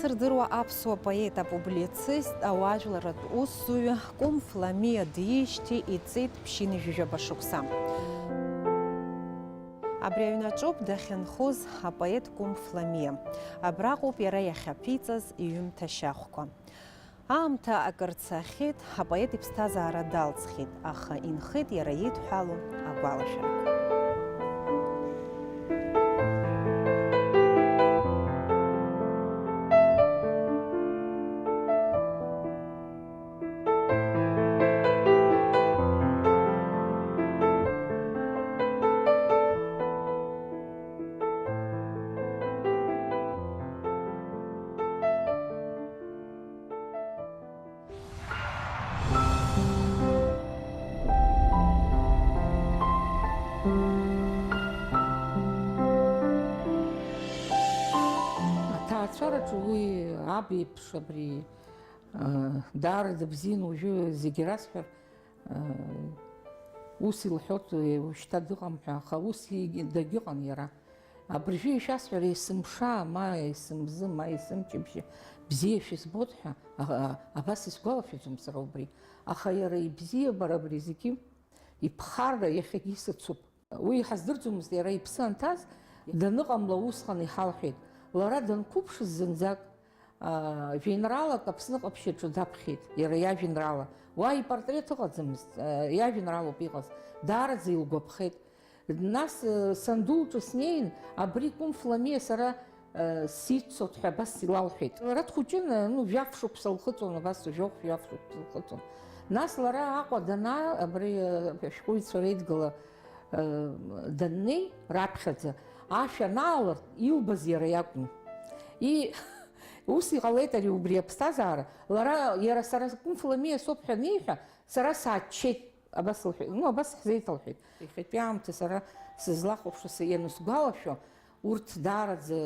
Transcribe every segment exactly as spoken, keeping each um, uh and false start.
Сырдыруа аԥсуа поет, апублицист, ауаажәларратә усзуҩы Кәымф Ламиа диижьҭеи иҵит ԥшьынҩажәижәаба шықәса. Абри аҩнаҿоуп дахьынхоз апоет Кәымф Ламиа. Абраҟоуп иара иахьаԥиҵаз иҩымҭа шьахәқәа. Аамҭа акыр цахьеит, апоет иԥсҭазаара далҵхьеит, аха инхеит иара идҳәалоу агәалашәарақәа. Аҭаацәараҿы уи аб еиԥш абри, а, даараӡа бзиан, уажәы зегьы расҳәар, а, ус илҳәоит, уажәшьҭа дыҟам ҳәа, аха ус дагьыҟан иара. Абыржәы ишәасҳәар, есымша, ма есымзы, ма есымчыбжьы бзиа шәызбоит ҳәа, а, а, абас исгәалашәаӡом сара убри. Аха иара ибзиабара абри зегьы, иԥхарра иахьагьы исыцуп. Уи иҳаздырӡомызт, иара иԥсы анҭаз, даныҟамла усҟан иҳалҳәеит. Лара данқәыԥшыз зынӡак, а, жәеинраалак Аԥсны ҟаԥшьаҿы даԥхьеит, иара иажәеинраала. Уа ипортрет ыҟаӡамызт, а, иажәеинраалоуп иҟаз. Даараӡа илгәаԥхеит. Нас, э, санду лҿы снеин, абри Кәымф Ламиа сара, э, сиццот ҳәа абас илалҳәеит. Лара дхәыҷын, э, ну, жәаф шықәса лхыҵуан, абас жәохә, жәаф шықәса лхыҵуан. Нас лара Аҟәа данаа, абри, э, ашәҟәыҩҩцәа реидгыла, э, даннеи, раԥхьаӡа, ашә анаалырт, илбаз иара иакәын. И, ус иҟалеит ари убри аԥсҭазаара, лара, иара сара Кәымф Ламиа соуп ҳәа аниҳәа, сара сааччеит. Абас лҳәеит, ну, абас ҳзеиҭалҳәеит. Иахьатәи аамҭа сара сызлахәаԥшуа, са ианысгәалашәо, урҭ даараӡа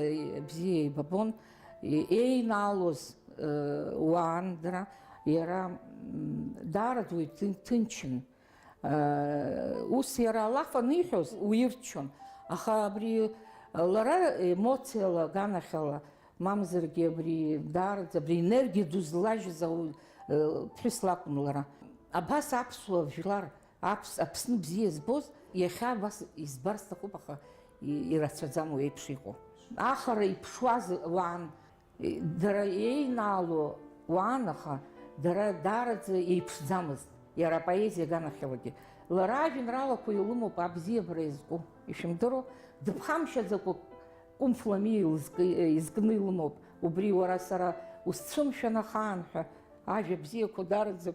бзиа еибабон, е-, еинаалоз, э, уаан дара, иара, м, даараӡа уаҩ ҭын-, ҭынчын. Э, ус иара алаф аниҳәоз уирччон, аха абри, э, лара емоциала, аганахьала, мамзаргьы абри даараӡа, абри енергиа ду злажьыз ауаҩ, э, ԥҳәыс лакәын лара. Абас аԥсуа жәлар, аԥс-, Аԥсны бзиа збоз, иахьа абас избар сҭахуп, аха и-, ирацәаӡам уи еиԥш иҟоу. Ахара иԥшуаз уаан, и-, дара еинаало уаан, аха дара даараӡа еиԥшӡамызт, иара апоезиа аганахьалагьы. Лара ажәеинраалақәа илымоуп абзиабара иазку, ишәымдыруа, дыԥхамшьаӡакәа Кәымф Ламиа илызкы-, изкны илымоуп. Убри уара сара усцәымшәан ахаан ҳәа ажәа бзиақәа дараӡа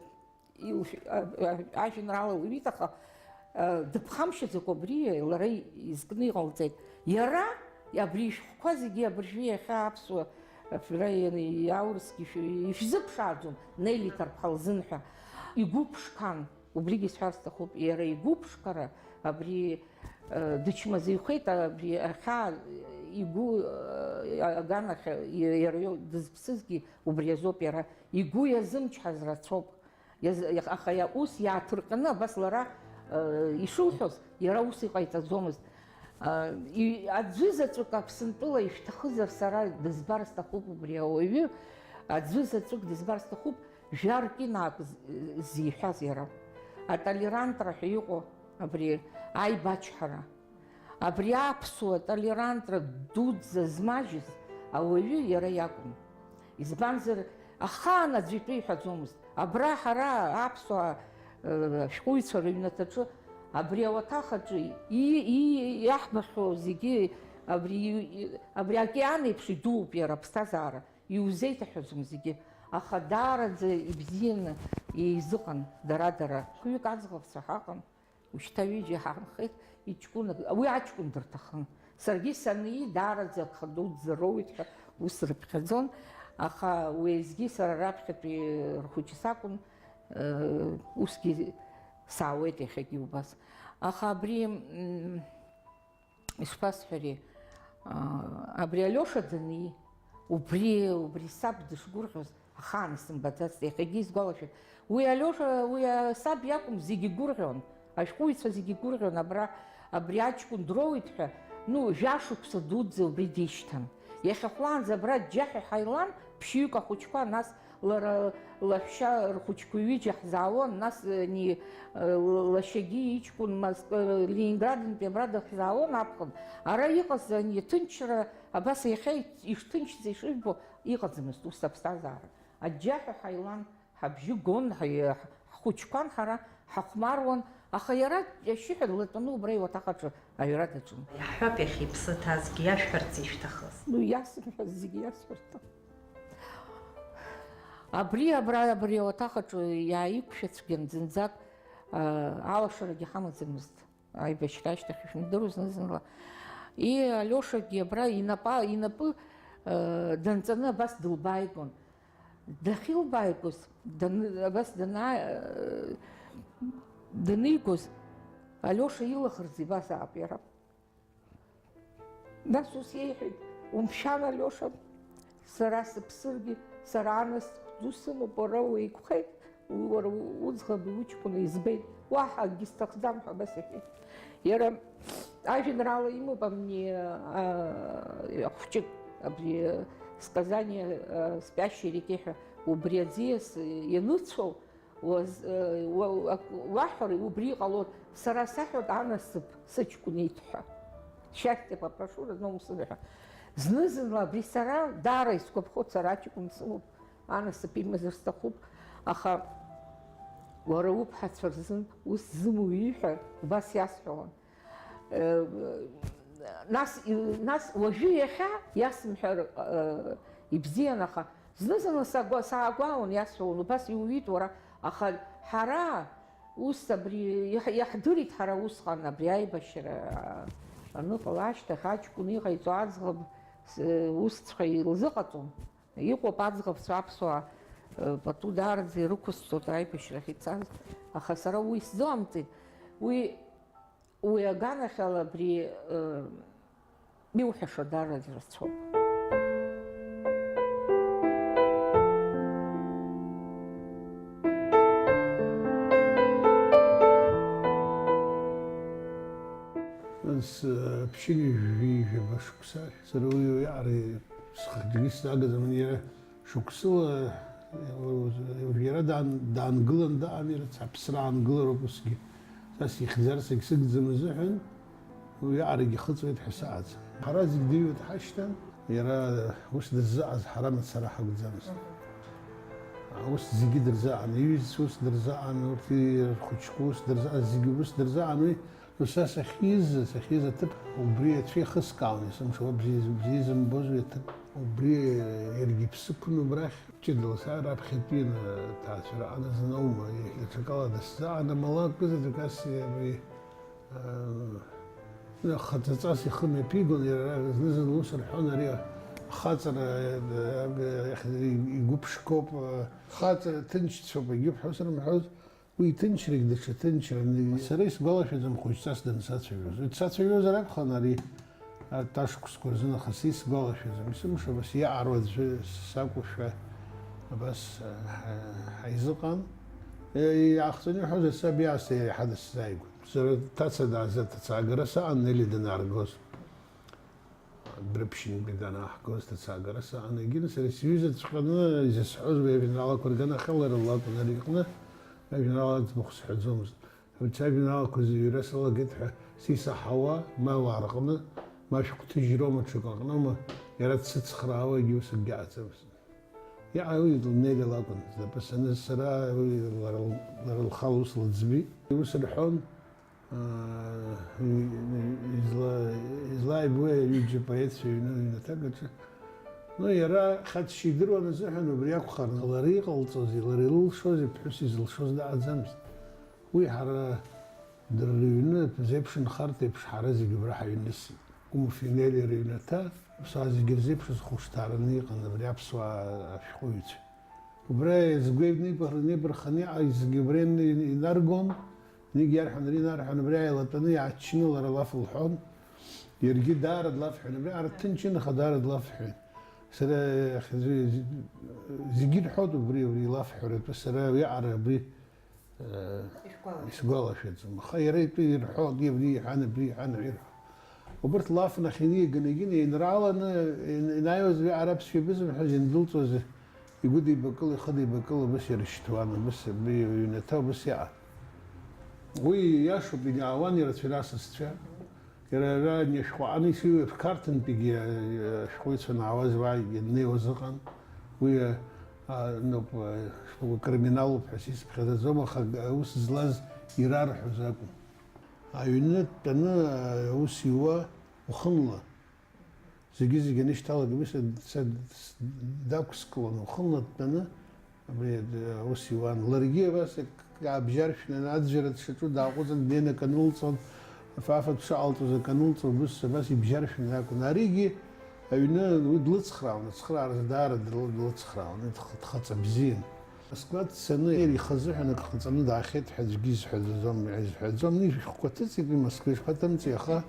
илшә-, а-, а-, ажәеинраала лҩит, аха, а, дыԥхамшьаӡакәа абри лара изкны иҟалҵеит. Иара абри ишәҟәқәа зегьы абыржәы иахьа аԥсуа, а, фра-, иан-, аурысгьы ишә-, ишәзыԥшааӡом, Нели Ҭарԥҳа лзын ҳәа. Игәы ԥшқан. Убригьы сҳәар сҭахуп, иара игәыԥшқара абри, э, дычмазаҩхеит, абри ахьаа игәы, э, аганахь, э, иара иоу-, дызԥсызгьы убри азоуп, иара игәы иазымчҳаз рацәоуп. Иаз-, аха иа-, ус иааҭырҟьаны, абас лара, э, ишылҳәоз, иара ус иҟаиҵаӡомызт. Э, и-, аӡәы заҵәык Аԥсынтәыла ишәҭахызар, сара дызбар сҭахуп убри ауаҩы, аӡәы заҵәык дызбар сҭахуп, Жәар-кьынаак з-, зиҳәаз иара. Атолерантра ҳәа иҟоу абри аибачҳара. Абри аԥсуа толерантра дуӡӡа змажьыз ауаҩы иара иакәын. Избанзар, ахаан аӡәы итәы иҳәаӡомызт. Абра ҳара аԥсуаа, э, ашәҟәыҩҩцәа рыҩнаҭаҿы, абри ауаҭах аҿы и-, и-, иаҳбахьоу зегьы абри, и-, абри аокеан еиԥш идууп иара аԥсҭазаара. Иузеиҭаҳәаӡом зегьы, аха даараӡа ибзианы еизыҟан дара-дара. Хҩык аӡӷабцәа ҳаҟан, ушьҭа ҩыџьа ҳаанхеит, иҷкәын, уи аҷкәын дырҭахын. Саргьы сании, даараӡа агха дуӡӡа роуеит ҳәа ус рыԥхьаӡон, аха уеизгьы сара раԥхьатәи рхәыҷы сакәын, э, усгьы саауеит иахьагьы убас. Аха абри, м, Ишԥасҳәари, аа, абри Алиоша дании, убри, убри саб дышгәырӷьоз ахаан исымбаӡацт, иахьагьы исгәалашәоит. Уи Алиоша, уи, а, саб иакәым, зегьы гәырӷьон, ашәҟәыҩҩцәа зегьы гәырӷьон, абра, абри аҷкәын дроуит ҳәа, ну, жәашықәса дуӡӡа убри дишьҭан. Иахьа хәлаанӡа абра џьаҳәа ҳаилан, Ԥшьҩык ахәыҷқәа, нас лара лаҳәшьа рхәыҷқәа ҩыџьа ҳзаауан, нас, э, ни-, э, лашьагьы иҷкәын Моск-, э, Ленинградынтәи абра дахьзаауан аԥхын. Ара иҟаз ани аҭынчра, абас иахьа ишҭынчӡа ишыжәбо, иҟаӡамызт ус аԥсҭазаара. Аџьџьаҳәа ҳаилан, ҳабжьы гон, ҳаи-, ҳхәыҷқәан ҳара, ҳахәмаруан, аха иара ашьшьыҳәа длатәаны убра иуаҭах аҿы аҩра даҿын. Иаҳҳәап, иахьа иԥсы ҭазгьы иашәҳәарц ишәҭахыз. Ну, иасымҳәаз зегьы иасҳәарҭан. Абри, абра, абри ауаҭах аҿы иааиқәшәацәгьан зынӡак, а, алашарагьы ҳамаӡамызт. Аибашьра ашьҭахь ишәымдыруа зны-зынла. И Алиошагьы абра инапа-, инапы, а, данҵаны абас дылбааигон. Дахьылбааигоз, даны-, абас дана-, а, данигоз, Алиоша илаӷырӡ ибазаап иара. Нас ус иеиҳәеит, умшәан, Алиоша, сара сыԥсыргьы, сара анасыԥ ду сымоуп, уара уеиқәхеит, уи уара уӡӷаби уҷкәыни избеит, уаҳа акгьы сҭахӡам ҳәа абас иҳәеит. Иара ажәеинраала имоуп, амни, а, ахәҷык, абри, а, сказание, а, «Спящие реки» ҳәа, убри аӡиас ианыцәоу, Уаз-, э, уа-, уа-, уаҳәари, убри иҟалоит, сара саҳәоит анасыԥ сыҷкәын иҭ ҳәа. Счастья попрошу, родном сыны ҳәа. Зны-зынла абри сара даара исгәаԥхоит, сара аҷкәын сымоуп, анасыԥ имазар сҭахуп, аха уара уԥҳацәа рзын ус зымоу ииҳәа убас иасҳәауан. Э, нас, нас уажәы иахьа иасымҳәар, э, ибзиан, аха зны-зынла сагәа-, саагәаауан, иасҳәауан, убас иуҩит уара, аха ҳара ус абри иаҳ-, иаҳдырит ҳара усҟан абри аибашьра аныҟала ашьҭахь аҷкәын иҟаиҵо аӡӷаб с-, усҵәҟьа илзыҟаҵом. Иҟоуп аӡӷабцәа аԥсуаа, э, пату даараӡа ирықәысҵоит аибашьрахь ицаз, аха сара уи сзыҟамҵеит. Уи Уи аганахьала абри, э, иуҳәаша даараӡа рацәоуп. Нас, э, ԥшьынҩажәи жәаба шықәса сара уи уиаҟара схаҭагьы сзаагаӡам, иара Шықәсыла, э, иара даан-, даангылан даҟами, рыц-, аԥсра аангылароуп усгьы. Са сихьӡар сагьсыгӡам азыҳәан, уи аҟарагьы ихыҵуеит ҳәа сааӡам. Ҳара зегь дыҩуа дҳашьҭан, иара ус дырзыҟаз ҳара мацара ҳакәӡамызт. Ус зегьы дырзыҟан, иҩызцәа ус дырзыҟан, урҭ ирхәыҷқәа ус дырзыҟан, зегьы ус дырзыҟан, уи Са сахьиз, сахьиз аҭыԥ убри ацәа ихыскаауан, есымша уа бзиа, бзиа изымбоз уи аҭыԥ. Убри иаргьы иԥсы ԥын убрахь, ҷыдала сааир аԥхьатәианы ҭаацәара аназнаума, даҽакала дысзаанамалакызаҵәык ас абри, хаҵаҵас ихы мҩаԥигон, иара зны-зынла ус рҳәон, ари ахаҵара, игәыԥшқоуп, хаҵа ҭынчцәоуп, егьуп ҳәа ус рымҳәоз. Уи иҭынчрагь даҽа ҭынчран. Сара исгәалашәаӡом хәыҷҵас дансацәажәоз. Уи дсацәажәозар акәхон ари, арҭ ашықәсқәа рзын, аха са исгәалашәаӡом. Есымша абас иаҟароу аӡәы сакәушәа абас, а, ҳа-, ҳаизыҟан. Е, иаахҵәаны иҳәозар, саб иаасҭа иара иаҳа дысзааигәан. Сара ҭаца дааза ҭацаагара саҟан, Нели данааргоз. Дрыԥшьынтәи данаҳгоз ҭацаагара саанагин, сара сҩызаҵәҟьаны изысҳәоз уи ажәеинраалақәа рганахьала лара лакәын ари иҟны ажәеинраала аӡбахә сҳәаӡомызт. Абарҭ ажәеинраалақәа зыҩра салагеит ҳәа сисаҳауа, ма уаа рҟны, ма шәҟәҭыжьроума, ҽак аҟноума, иара дсыцхраауагьы ус акгьы ҟаҵамызт. Иаҟа уи Нели лакәын, знапы саныз сара, уи лара, лара лхала ус лыӡбеит. Ус рҳәон, Аа, изла-, излааибуеи аҩыџьа поетцәа ҩны, аҩнаҭак аҿы? Ну, иара хьаҵшьа идыруан азыҳәан убри акәхарын, лара иҟалҵози, лара илылшози ԥҳәыс изылшоз даҟаӡамызт. Уи ҳара дырҩны, зеиԥшынхарҭа еиԥш ҳара зегьы убра ҳаҩнысит. Кумфи Нели рыҩнаҭа, аԥсуаа зегьы ирзеиԥшыз хәышҭаараны иҟан абри аԥсуаа ашәҟәыҩҩцәа. Убра згәеибнеибарханы иҟаз зегьы убра ин-, инаргон, Знык иарҳәон, ари инарҳәон, абри ааилатәаны иааччаны лара лаф лҳәон, иаргьы даара длафҳәон, абри ара дҭынчын, аха даара длафҳәеит. Сара иахьазы зегьы ирҳәоит убри, убри илафҳәаратәы, сара уиаҟара абри, э, исгәалашәаӡом. Аха иара итәы ирҳәон, абри иҳәан, абри иҳәан, абри ирҳәон. Убырҭ лаф нахь иниганы, егьин еинрааланы ин-, инаиуаз уи араԥсшәа ибызымҳәаз иандәылҵуаз, игәыдибакыла, ихыдибакыла убыс ирышьҭуан, убыс абри иҩнаҭа убыс иаҟан. Уи иашоуп, иаауан ирацәаҩра асасцәа. Иара ара ани ашәҟәы ани сыҩуа Қарҭынтәигьы, э, ашәҟәыҩҩцәа анаауаз уа ианнеиуаз ыҟан. Уи, э, а, ноуп, э, шәҟәы криминалуп ҳәа сисԥхьаӡаӡом, аха г-, аус злаз ирарҳәоз акәын. Аҩны дтәаны, э, аус иуа ухынла. Зегьы-зегьы анышьҭалак, абри са, са, с-, дақәскылон, ухынла дтәаны, абри, д-, аус иуан. Ларгьы абас ак-, абжьаршәны аӡәӡәара дшаҿу дааҟәыҵын, днеины акы анылҵон, аф-, афатә шаҟалҵоз акы анылҵон, убыс абас ибжьаршәны акәын. Аригьы аҩны уи длыцхраауан, ацхыраараз даара дл-, длыцхраауан, дх-, дхаҵа бзиан. Москва дцаны, иара ихазыҳәан акы ҟаҵаны даахьеит ҳәа аӡәгьы изҳәаӡом, изҳәаӡом. Ишәҟәқәа ҭыҵит уи Москва, ишԥаҭымҵи, аха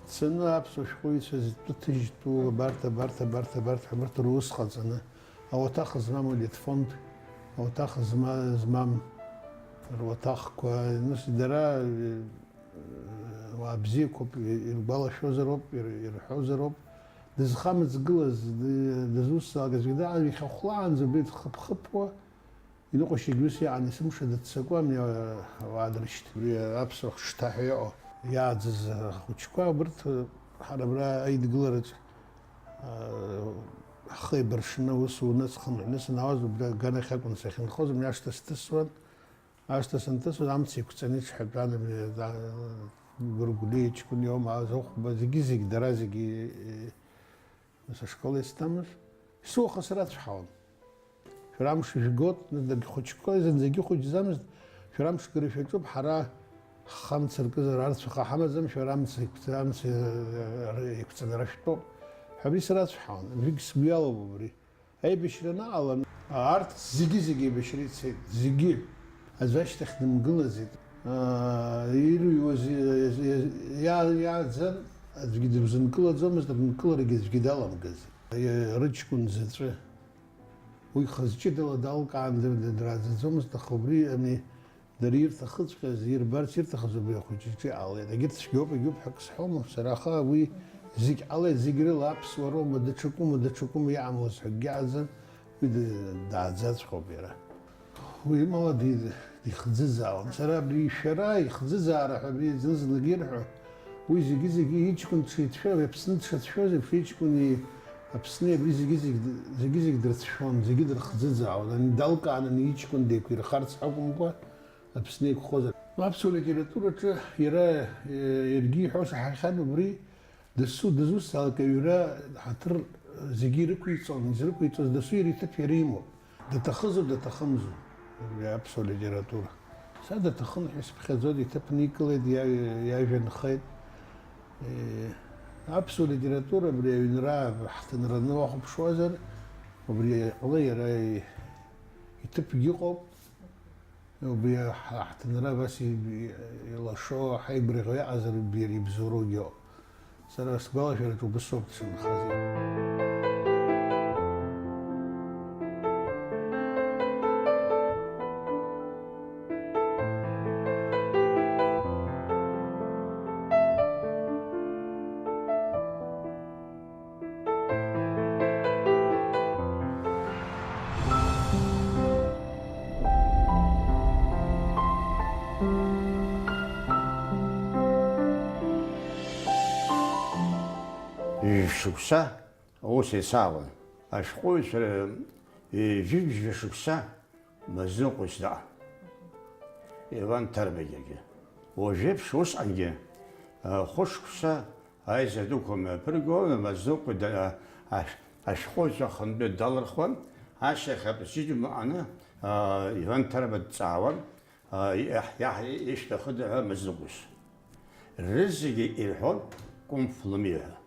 дцаны аԥсуа шәҟәыҩҩцәа зтәы ҭыжьтәу абарҭ, абарҭ, абарҭ, абарҭ, абарҭ рус ҟаҵаны, ауаҭах змам, Литфонд ауаҭах зма-, змам руаҭахқәа, нас дара, э, уаа бзиақәоуп, иргәалашәозароуп, ир-, ирҳәозароуп. Дызхамыҵгылаз, ды-, дызусҭзаалак аӡәгьы даан, иахьа хәлаанӡа убри дхыԥ-хыԥуа, иныҟәашьагь ус иаан, есымша дыццакуан, иа-, ауаа дрышьҭ-, абри аԥсуа хшҭа ҳәа иҟоу, иааӡаз ахәыҷқәа, абырҭ, ҳара абра аидгылараҿ, а, ҳхы еибаршны, ус уны, схынҳәны санаауаз, убри аганахь акәын сахьынхоз, абри ашҭа сҭысуан, ашҭа санҭысуаз, амца еиқәҵаны иҽҳәатәан, абри, а, Гәыргәлиа иҷкәын иоума, Азыхәба, зегьы-зегь, дара зегьы, э, Нас ашкол иасҭамыз, исоуха срацәҳауан. Шәара амш жәгот, нас дагьхәыҷқәа, зынӡагьы ихәыҷӡамызт, шәара амш гара шәаҿуп, ҳара ҳхы амца аркызар арцәаха ҳамаӡам, шәара амца еиқәҵа-, амца, э, еиқәҵаны ара шәтәоуп ҳәа абри срацәҳауан, абригь сгәы иалоуп убри. Аибашьра анаҟала, арҭ зегьы-зегьы аибашьра ицеит, зегьы. Аӡә ашьҭахь дымгылаӡеит. Аа, ирыҩуаз иа-, иа-, иа-, иааӡан, аӡәгьы дыбзынкылаӡомызт, рнкыларагьы аӡәгьы даламгазт. Иа-, рыҷкәын заҵәы. Уи хаз ҷыдала далкаан дыр-, дыр-, драӡаӡомызт, аха убри, ами, дара ирҭахыҵәҟьаз, ирбарц ирҭахыз убри ахәыҷы иҿы иҟалеит. Егьырҭ цәгьоуп, егьуп ҳәа акы сҳәомызт сара, аха уи зегь ҟалеит, зегь рыла аԥсуа роума, даҽакума, даҽакума иаамуаз ҳәа акгьы ааӡам. Уи д-, дааӡаҵәҟьоуп иара. Уи имала ди-, дихӡыӡаауан. Сара абри ишәара, ихӡыӡаара ҳәа абри зны-зынлагьы ирҳәо, уи зегьы-зегьы иҷкәын дшицәшәо, Аԥсны дшацәшәоз еиԥш, иҷкәыни Аԥсни абри зегьы-зегь д-, зегьы-зегь дрыцәшәон, зегьы дырхӡыӡаауан. Ани далкаан, ани иҷкәын деиқәирхарц акәымкәа, Аԥсны еиқәхозар. Аԥсуа литератураҿы иара, э, иаргьы иҳәо саҳахьан убри, Дасу дызусҭазаалак аҩра ҳаҭыр зегьы ирықәиҵон, изрықәиҵоз дасу иара иҭыԥ иара имоуп. Даҭахызу, даҭахымзу, абри аԥсуа литература. Са даҭахын ҳәа исыԥхьаӡоит, иҭыԥ никылеит, иа-, иажәа нхеит. Е, аԥсуа литература абри аҩнра ҳҭынраны уахәаԥшуазар, убри аҟны иара и-, иҭыԥгьы ыҟоуп. Убри ҳа-, ҳҭынра абас иб-, илашо, ҳаигәырӷьо иаҟазар, убри иара ибзоуроугьы ыҟоуп. Сара сгәалашәараҿы убыс ауп дшынхаз. Шықәса аус еицаауан. Ашәҟәыҩҩцәа, ҩажәи жәаба шықәса Мазныҟәыс даҟан. Иван Ҭарбагьы. Уажәеиԥш усҟангьы, а, хәышықәса аизара дуқәа мҩаԥыргон, Мазныҟәи да-, а-, ашә-, ашәҟәыҩҩцәа ахантәаҩы далырхуан, ашьҭахь апрезидиум аҟны, а, Иван Ҭарба дҵаауан, а, иаҳ-, иаҳ-, ишәҭахыда ҳәа Мазныҟәыс. Рызегьы ирҳәон Кәымф Лымиа ҳәа.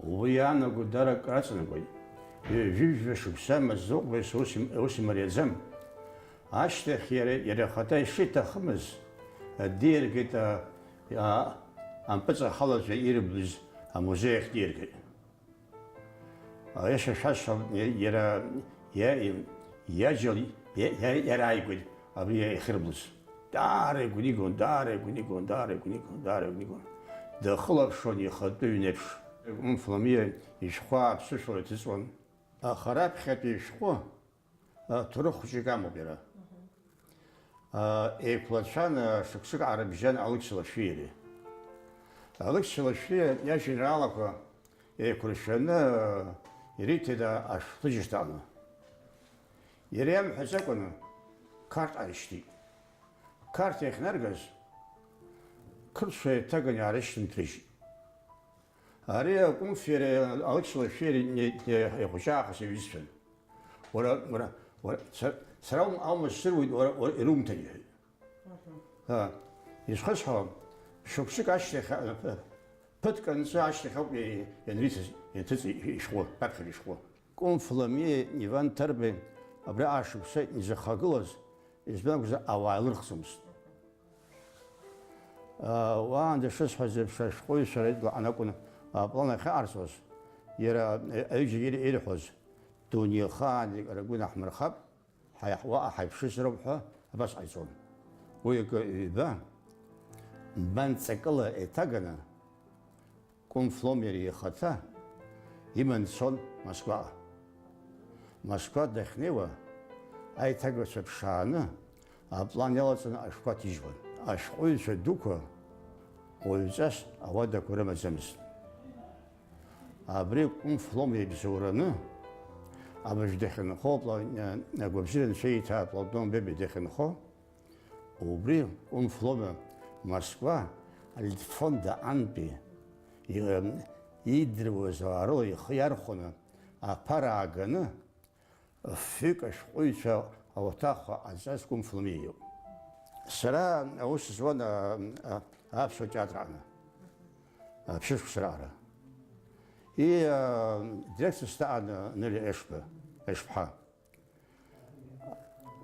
Уи иаанаго даара акыр аҵанакуеит. Ҩажәи жәаба шықәса Мазныҟәыс ус им-, ус имариаӡам. Ашьҭахь иара, иара ихаҭа ишиҭахымыз, диаргеит, а, а, ампыҵахалацәа ирблыз амузеи ахь диаргеит. Аиаша шәасҳәап, иа-, иара, иа-, иаџьал, иа-, иа-, иара ааигәеит абри иахьырблыз. Даара игәнигон, даара игәнигон, даара игәнигон, даара игәнигон. дахылаԥшуан ихатәы ҩнеиԥш. Кәым Фламиа ишәҟәы аԥсышәала иҭыҵуан. Аха раԥхьатәи ишәҟәы, а, ҭоурых хәыҷык амоуп иара. А, еиқәлацәан, а, шықәсык аарыбжьан Алықьса Лашәриеи иареи. Алықьса Лашәриа иажәеинраалақәа еиқәыршәаны, а, ириҭеит, а, ашәҟәҭыжьышҭаҟны. Иара иамҳәаӡакәаны Қарҭ ааишьҭит. Қарҭ иахьнаргаз, қырҭцәа еиҭаганы иаарышьҭымҭрыжьит. Ари акәымф иара Алықьса Лашәриа иара ихәыҷы аахыс иҩызцәан. Уара, уара, уара, са-, сара аума, аума сзыруит, уара, уара ирумҭан, иҳәеит. Мгм. А, изхысҳәаауа, шықәсык ашьҭахь, а, ԥыҭк анҵы ашьҭахь ауп иа-, ианриҭаз, ианҭыҵ ишәҟәы, раԥхьатәи ишәҟәы. Кәым Фламиеи Иван Ҭарбеи абри ашықәса изыхагылаз, избан акәзар, ауаа илырхӡомызт. Уаанӡа шысҳәаз еиԥш, ашәҟәыҩҩцәа реидгыла акәын аплан ахьаҟарҵоз, иара аҩыџьагьы ир-, ирҳәоз, дунеихаан ргәы наҳмырхап, ҳаиаҳ-, уаҟа ҳаиԥшызароуп ҳәа абас ҟаиҵон. Уи акы ҩба, бан ҵакыла еиҭаганы, Кәым Фломиа ихаҭа иман дцон Москваҟа. Москва дахьнеиуа, аиҭагацәа ԥшааны, аплан иалаҵаны ашәҟәқәа ҭижьуан. Ашәҟәыҩҩцәа дуқәа уаҩҵас ауадақәа рымаӡамызт. Абри Кәым Фломиа ибзоураны, абыржә дахьынхо, Пла-, агәабзиара анцәа ииҭа Платон Бебиа дахьынхо, убри Кәым Фломиа Москва Альтфонда антәи и-, идыруаз ауаа рыла ихы иархәаны аԥара ааганы, фҩык ашәҟәыҩҩцәа ауаҭах аҟаҵаз Кәым Фломиа иоуп. Сара аус зуан, а, а, аԥсуа театр аҟны, а, ԥшьышықәса раҟара. И, а, директорс даан, а, Нелли Ешба, Ешԥҳа.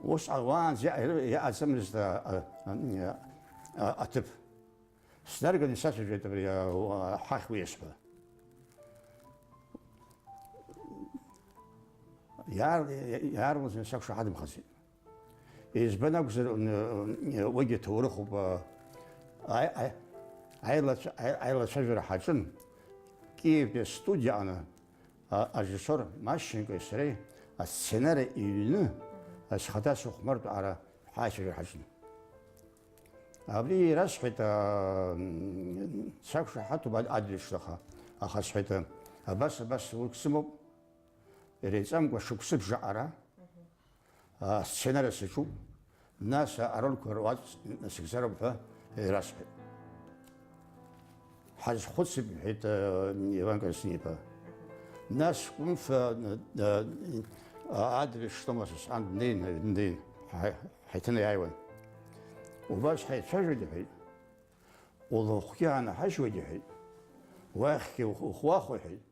Усҟан уаанӡа иа-, иаҟаӡамызт, а, а, а, а, аҭыԥ. Снарганы исацәажәеит абри, а, ҳахь уиасҳәа. Иаар-, иаарласны сақәшаҳаҭымхаӡеит. Избан акәзар, н-, н-, уигьы ҭоурыхуп, а, аи-, аи-, аилацәа-, аи-, аилацәажәара ҳаҿын, Киевтәи астудиа аҟны, а, арежиссор Машченкои сареи асценар иҩны, схаҭа сыхәмартә ара ҳаицәажәара ҳаҿын. Абри ирасҳәеит, аа, сақәшаҳаҭуп ад-, адрес шҭаха, аха сҳәеит, абас, абас урҭ сымоуп, иреиҵамкәа шықәсыбжа ара, аа, асценар саҿуп, нас арольқәа руаӡә насыгӡароуп ҳәа ирасҳәеит. Ҳазхәыцып, иҳәеит, аа, Иван Красниа-иԥа. Нас Кәымфа, аа, адрес шҭамыз асҟан днеин, аҩны днеин, ҳа-, ҳаиҭанеиааиуан. Убас ҳаицәажәоит, иҳәеит. Улахәгьы аанаҳажьуеит, иҳәеит. Уахьгьы ух-, ухуахо, иҳәеит.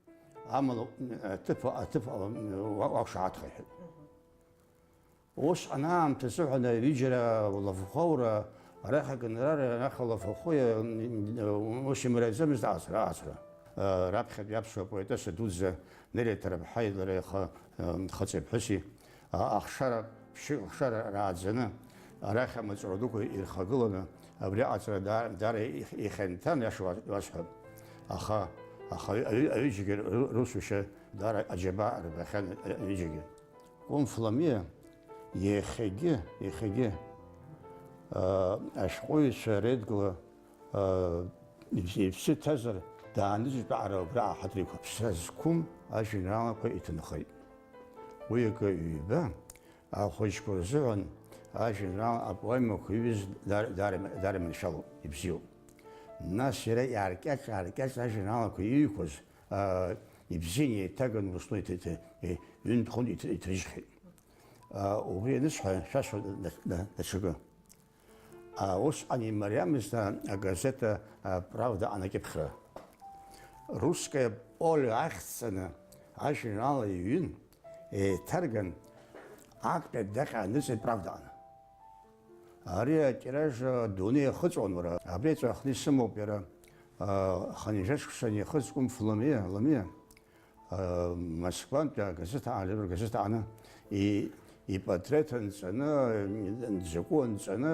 Амала, аҭыԥ, аҭыԥ, уа-, уақәшаҳаҭха, иҳәеит. Усҟан аамҭа азыҳәан ҩыџьара улафахәы аура, арахь агонорар, арахь алафахәы, ус имариаӡамызт аҟаҵара, аҟаҵара. Раԥхьатәи аԥсуа поетесса дуӡӡа Нелли Ҭарԥҳаи лареи аха, хаҵеи ԥҳәыси, а-, ахшара, ԥшьҩык ахшара рааӡаны, арахь амаҵура дуқәа ирхагыланы, абри аҟаҵара даара, даара их-, ихьанҭан, иаша уа-, уасҳәап. Аха, аха аҩ-, аҩ-, аҩыџьагьы ру-, русушьа даара аџьабаа рбахьан, а-, аҩыџьагьы. Кәым Фламиа иахьагьы, иахьагьы, аа, ашәҟәыҩҩцәа реидгыла, аа, иԥс-, иԥсы ҭазар, дааныжьтәаара убра аҳаҭыр иқәуп. Са зқәым ажәеинраалақәа иҭынхеит. Уи акы ҩба, ахәыҷқәа рзыҳәан ажәеинраала апоемақәа иҩыз дар-, дар-, дарманшәалоуп, ибзиоуп. Нас иара иааркьаҿ-ааркьаҿ ажәеинраалақәа иҩқәаз, аа, ибзианы еиҭаган Урыстәыла иҭ-, иҭ-, ҩынтә-хынтә иҭ-, иҭрыжьхьеит. Аа, убри анысҳәа, шәасҳәап да-, да-, даҽакы. Аа, усҟан имариамызт, аа, агазеҭ, аа, Правда анакьыԥхьра. Русское поле ахьӡҵаны ажәеинраала иҩын, еиҭарган, актәи адаҟьа аныҵит Правдаҟны. Ари атираж адунеи иахыҵуан, уара. Абри аҵәахны исымоуп иара, аа, хынҩажәа шықәса анихыҵ Кәым Фламиа, Ламиа, аа, Москвантәи агазеҭ аҟны, агазеҭ аҟны и-, ипатреҭ анҵаны, дзакәу анҵаны,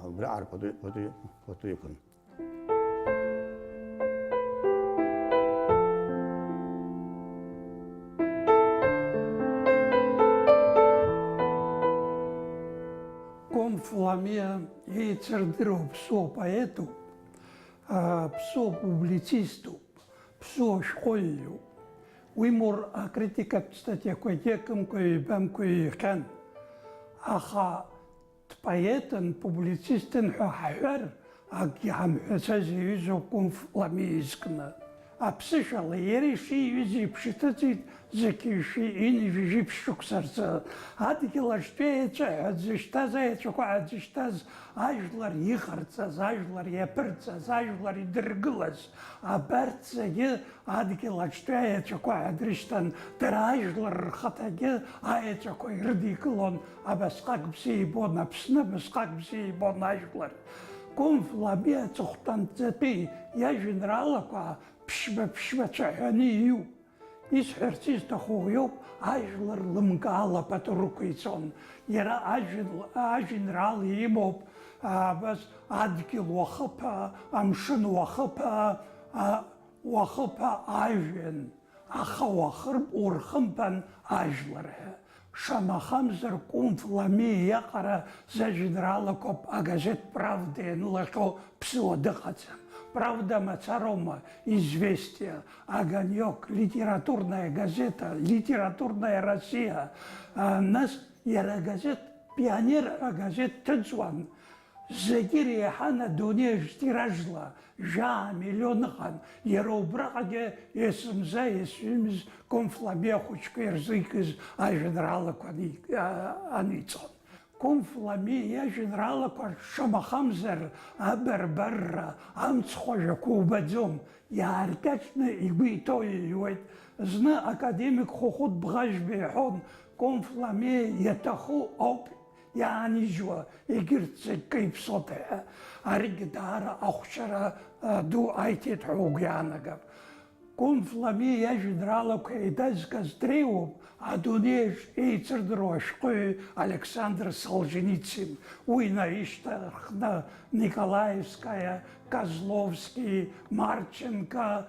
убра ар-, пату, пату, пату иқәын. Фламиа еицырдыруа ԥсуа поетуп, а, ԥсуа публициступ, ԥсуа шәҟәыҩҩуп. Уи Мур акритикатә статиақәагьы акымкәа-ҩбамкәа иҩхьан. Аха дпоетын, публицистын ҳәа ҳаҳәар, акгьы ҳамҳәацәаз иаҩызоуп Кәынф Фламиа изкны. Аԥсышәала иара ишиҩыз еиԥш иҭыҵит зқьи жәшәи ҩынҩажәи жәиԥшь шықәса рзы. Адгьыл аҿтәи аеҵәа ҳәа дзышьҭаз аеҵәақәа ҳәа дзышьҭаз, ажәлар иҟарҵаз, ажәлар иаԥырҵаз, ажәлар идыргылаз, абарҭ зегьы адгьыл аҿтәи аеҵәақәа ҳәа дрышьҭан, дара ажәлар рхаҭагьы аеҵәақәа ирыдикылон, абасҟак бзиа ибон Аԥсны, абасҟак бзиа ибон ажәлар. Кәынф Фламиа аҵыхәтәанҵатәи иажәеинраалақәа ԥшьба-ԥшьба цәаҳәаны иҩуп. Исҳәарц исҭаху уиоуп, ажәлар лымкаала пату рықәиҵон. Иара ажәын-, ажәеинраала имоуп, а, абас, адгьыл уахыԥа, амшын уахыԥа, а, уахыԥа ажәҩан, аха уахырп-, урхымԥан ажәлар ҳәа. Шамахамзар, Кәынф Фламиа иаҟара зажәеинраалақәоуп агазеҭ Правда ианылахьоу ԥсыуа дыҟаӡам. Правда мацароума, Известия, Огонёк, Литературная газета, Литературная Россия, а, нас иара агазеҭ Пионер ҳәа агазеҭ ҭыҵуан. Зегьы иреиҳан адунеи аҿы тиражла, жәаа миллион ыҟан, иара убраҟагьы есымза есҩымз Кәынф Фламиа ахәыҷқәа ирзикыз ажәеинраалақәа ани-, а-, аниҵон. Кәынф Фламиа иажәеинраалақәа рҿы шамахамзар абарбарра, амцхә ажәақәа убаӡом, иааркьаҿны игәы иҭоу иҩуеит. Зны академик Хәыхәыт Бӷажәба иҳәон, Кәынф Фламиа иаҭаху ауп иаанижьуа, егьырҭ зегь кеиԥсоуп ҳәа. Аригьы даара ахәшьара, а, ду аиҭеит ҳәа угәы иаанагап. Кәынф Фламиа иажәеинраалақәа еидазгаз дреиуоуп адунеиаҿ еицырдыруа ашәҟәыҩҩы Александр Солженицин. Уи наишьҭарххны Николаевская, Козловски, Марченко,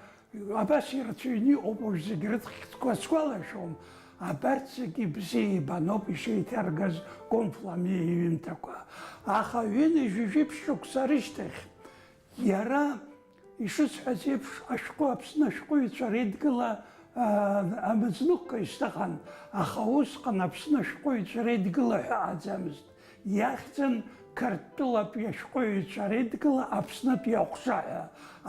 абас ирацәаҩны иҟоуп, уажә зегь рыхьӡқәа сгәалашәом. Абарҭ зегьы бзиа ибаноуп ишеиҭаргаз Кәынф Фламиа иҩымҭақәа. Аха ҩынҩажәи жәиԥшь шықәса рышьҭахь, иара, ишысҳәаз еиԥш, ашәҟәы Аԥсны ашәҟәыҩҩцәа реидгыла, аа, амыӡныҟәгаҩ сҭахын, аха усҟан Аԥсны ашәҟәыҩҩцәа реидгыла ҳәа ыҟаӡамызт. Иахьӡын Қырҭтәылатәи ашәҟәыҩҩцәа реидгыла Аԥснытәи аҟәша ҳәа.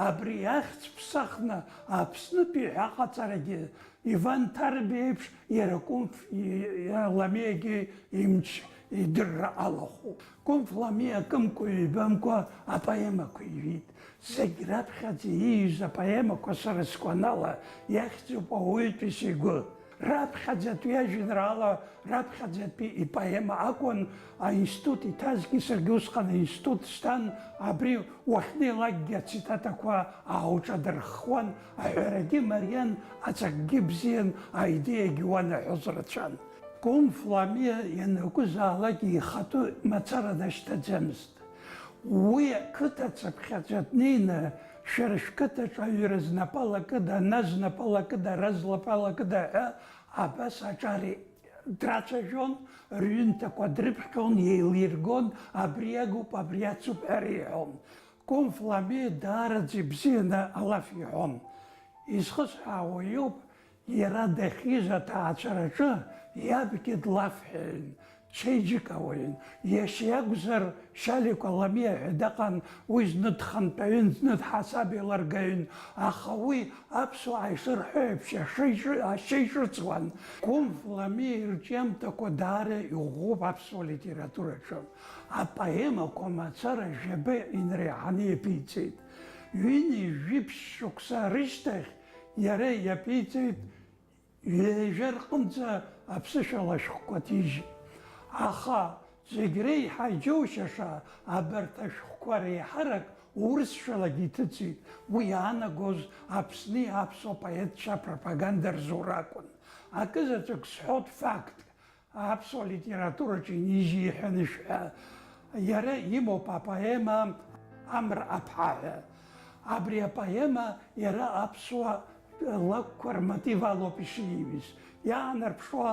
Абри ахьӡ ԥсахны Аԥснытәи ҳәа аҟаҵарагьы Иван Ҭарбеи иеиԥш иара Кәынф и-, и-, Фламиагьы имч идырра алахәуп. Кәынф Фламиа акымкәа-ҩбамкәа апоемақәа иҩит. Зегь раԥхьаӡа ииҩыз апоемақәа, сара сгәанала, иахьӡуп ауаҩытәыҩса игәы. Раԥхьаӡатәи ажәеинраала, раԥхьаӡатәи ипоема акәын, аинститут иҭазгьы, саргьы усҟан аинститут сҭан, абри уахьнеилакгьы ацитатақәа аауҿадырххуан, аҳәарагьы мариан, аҵакгьы бзиан, аидеиагьы уанаҳәоз рацәан. Кәынф Фламиа ианакәызаалак ихатәы мацара дашьҭаӡамызт. Уи ақыҭа цыԥхьаӡа днеины, шәара шәқыҭаҿ аҩра знапала кыда, ана знапала кыда, ара знапала кыда ҳәа абас аҿар драцәажәон, рҩымҭақәа дрыԥхьон, еилиргон, абри агуп, абри ацуп ҳәа реиҳәон. Кәынф Фламиа даараӡа ибзианы алаф иҳәон. Изхысҳәаауа иоуп, иара дахьиз аҭаацәараҿы иабгьы длафҳәаҩын, чеиџьыкауаҩын. Иашьа иакәзар, Шьаликәа Ламиа ҳәа дыҟан, уи зны дхантәаҩын, зны дҳасаб еилыргаҩын, аха уи аԥсуаа ишырҳәо еиԥш ашьа ишыр-, ашьа ишырҵуан. Кәынф Ламиа ирҿиамҭақәа даара иӷәӷәоуп аԥсуа литератураҿы. Апоемақәа мацара жәаба инареиҳаны иаԥиҵеит. Ҩынҩажәи жәиԥшь шықәса рышьҭахь иара иаԥиҵеит ҩажәа рҟынӡа аԥсышәала ашәҟәқәа ҭижьит. Аха зегь реиҳа иџьоушьаша абарҭ ашәҟәқәа реиҳарак урысшәалагьы иҭыҵит. Уи иаанагоз Аԥсни аԥсуа поетцәа апропаганда рзура акәын. Акызаҵәык сҳәоит фактк. Аԥсуа литератураҿы инижьит ҳәа анышәҳәа, иара имоуп апоема Амра аԥҳа ҳәа. Абри апоема иара аԥсуа лакәқәа рмотив алоуп ишиҩыз. Иаанарԥшуа,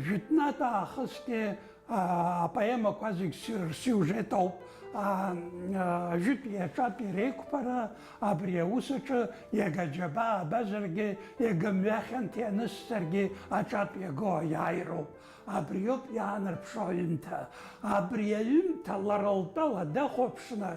жәытәнатә аахысгьы А, апоемақәа зегь си-, рсиужет ауп. А, а, ажәытәи аҿатәи реиқәԥара, абри аус аҿы иага џьабаа абазаргьы, иага мҩа хьанҭа ианысҵаргьы аҿатә иаго аиааироуп. Абриоуп иаанарԥшуа аҩымҭа. Абри аҩымҭа лара лтәала дахәаԥшны,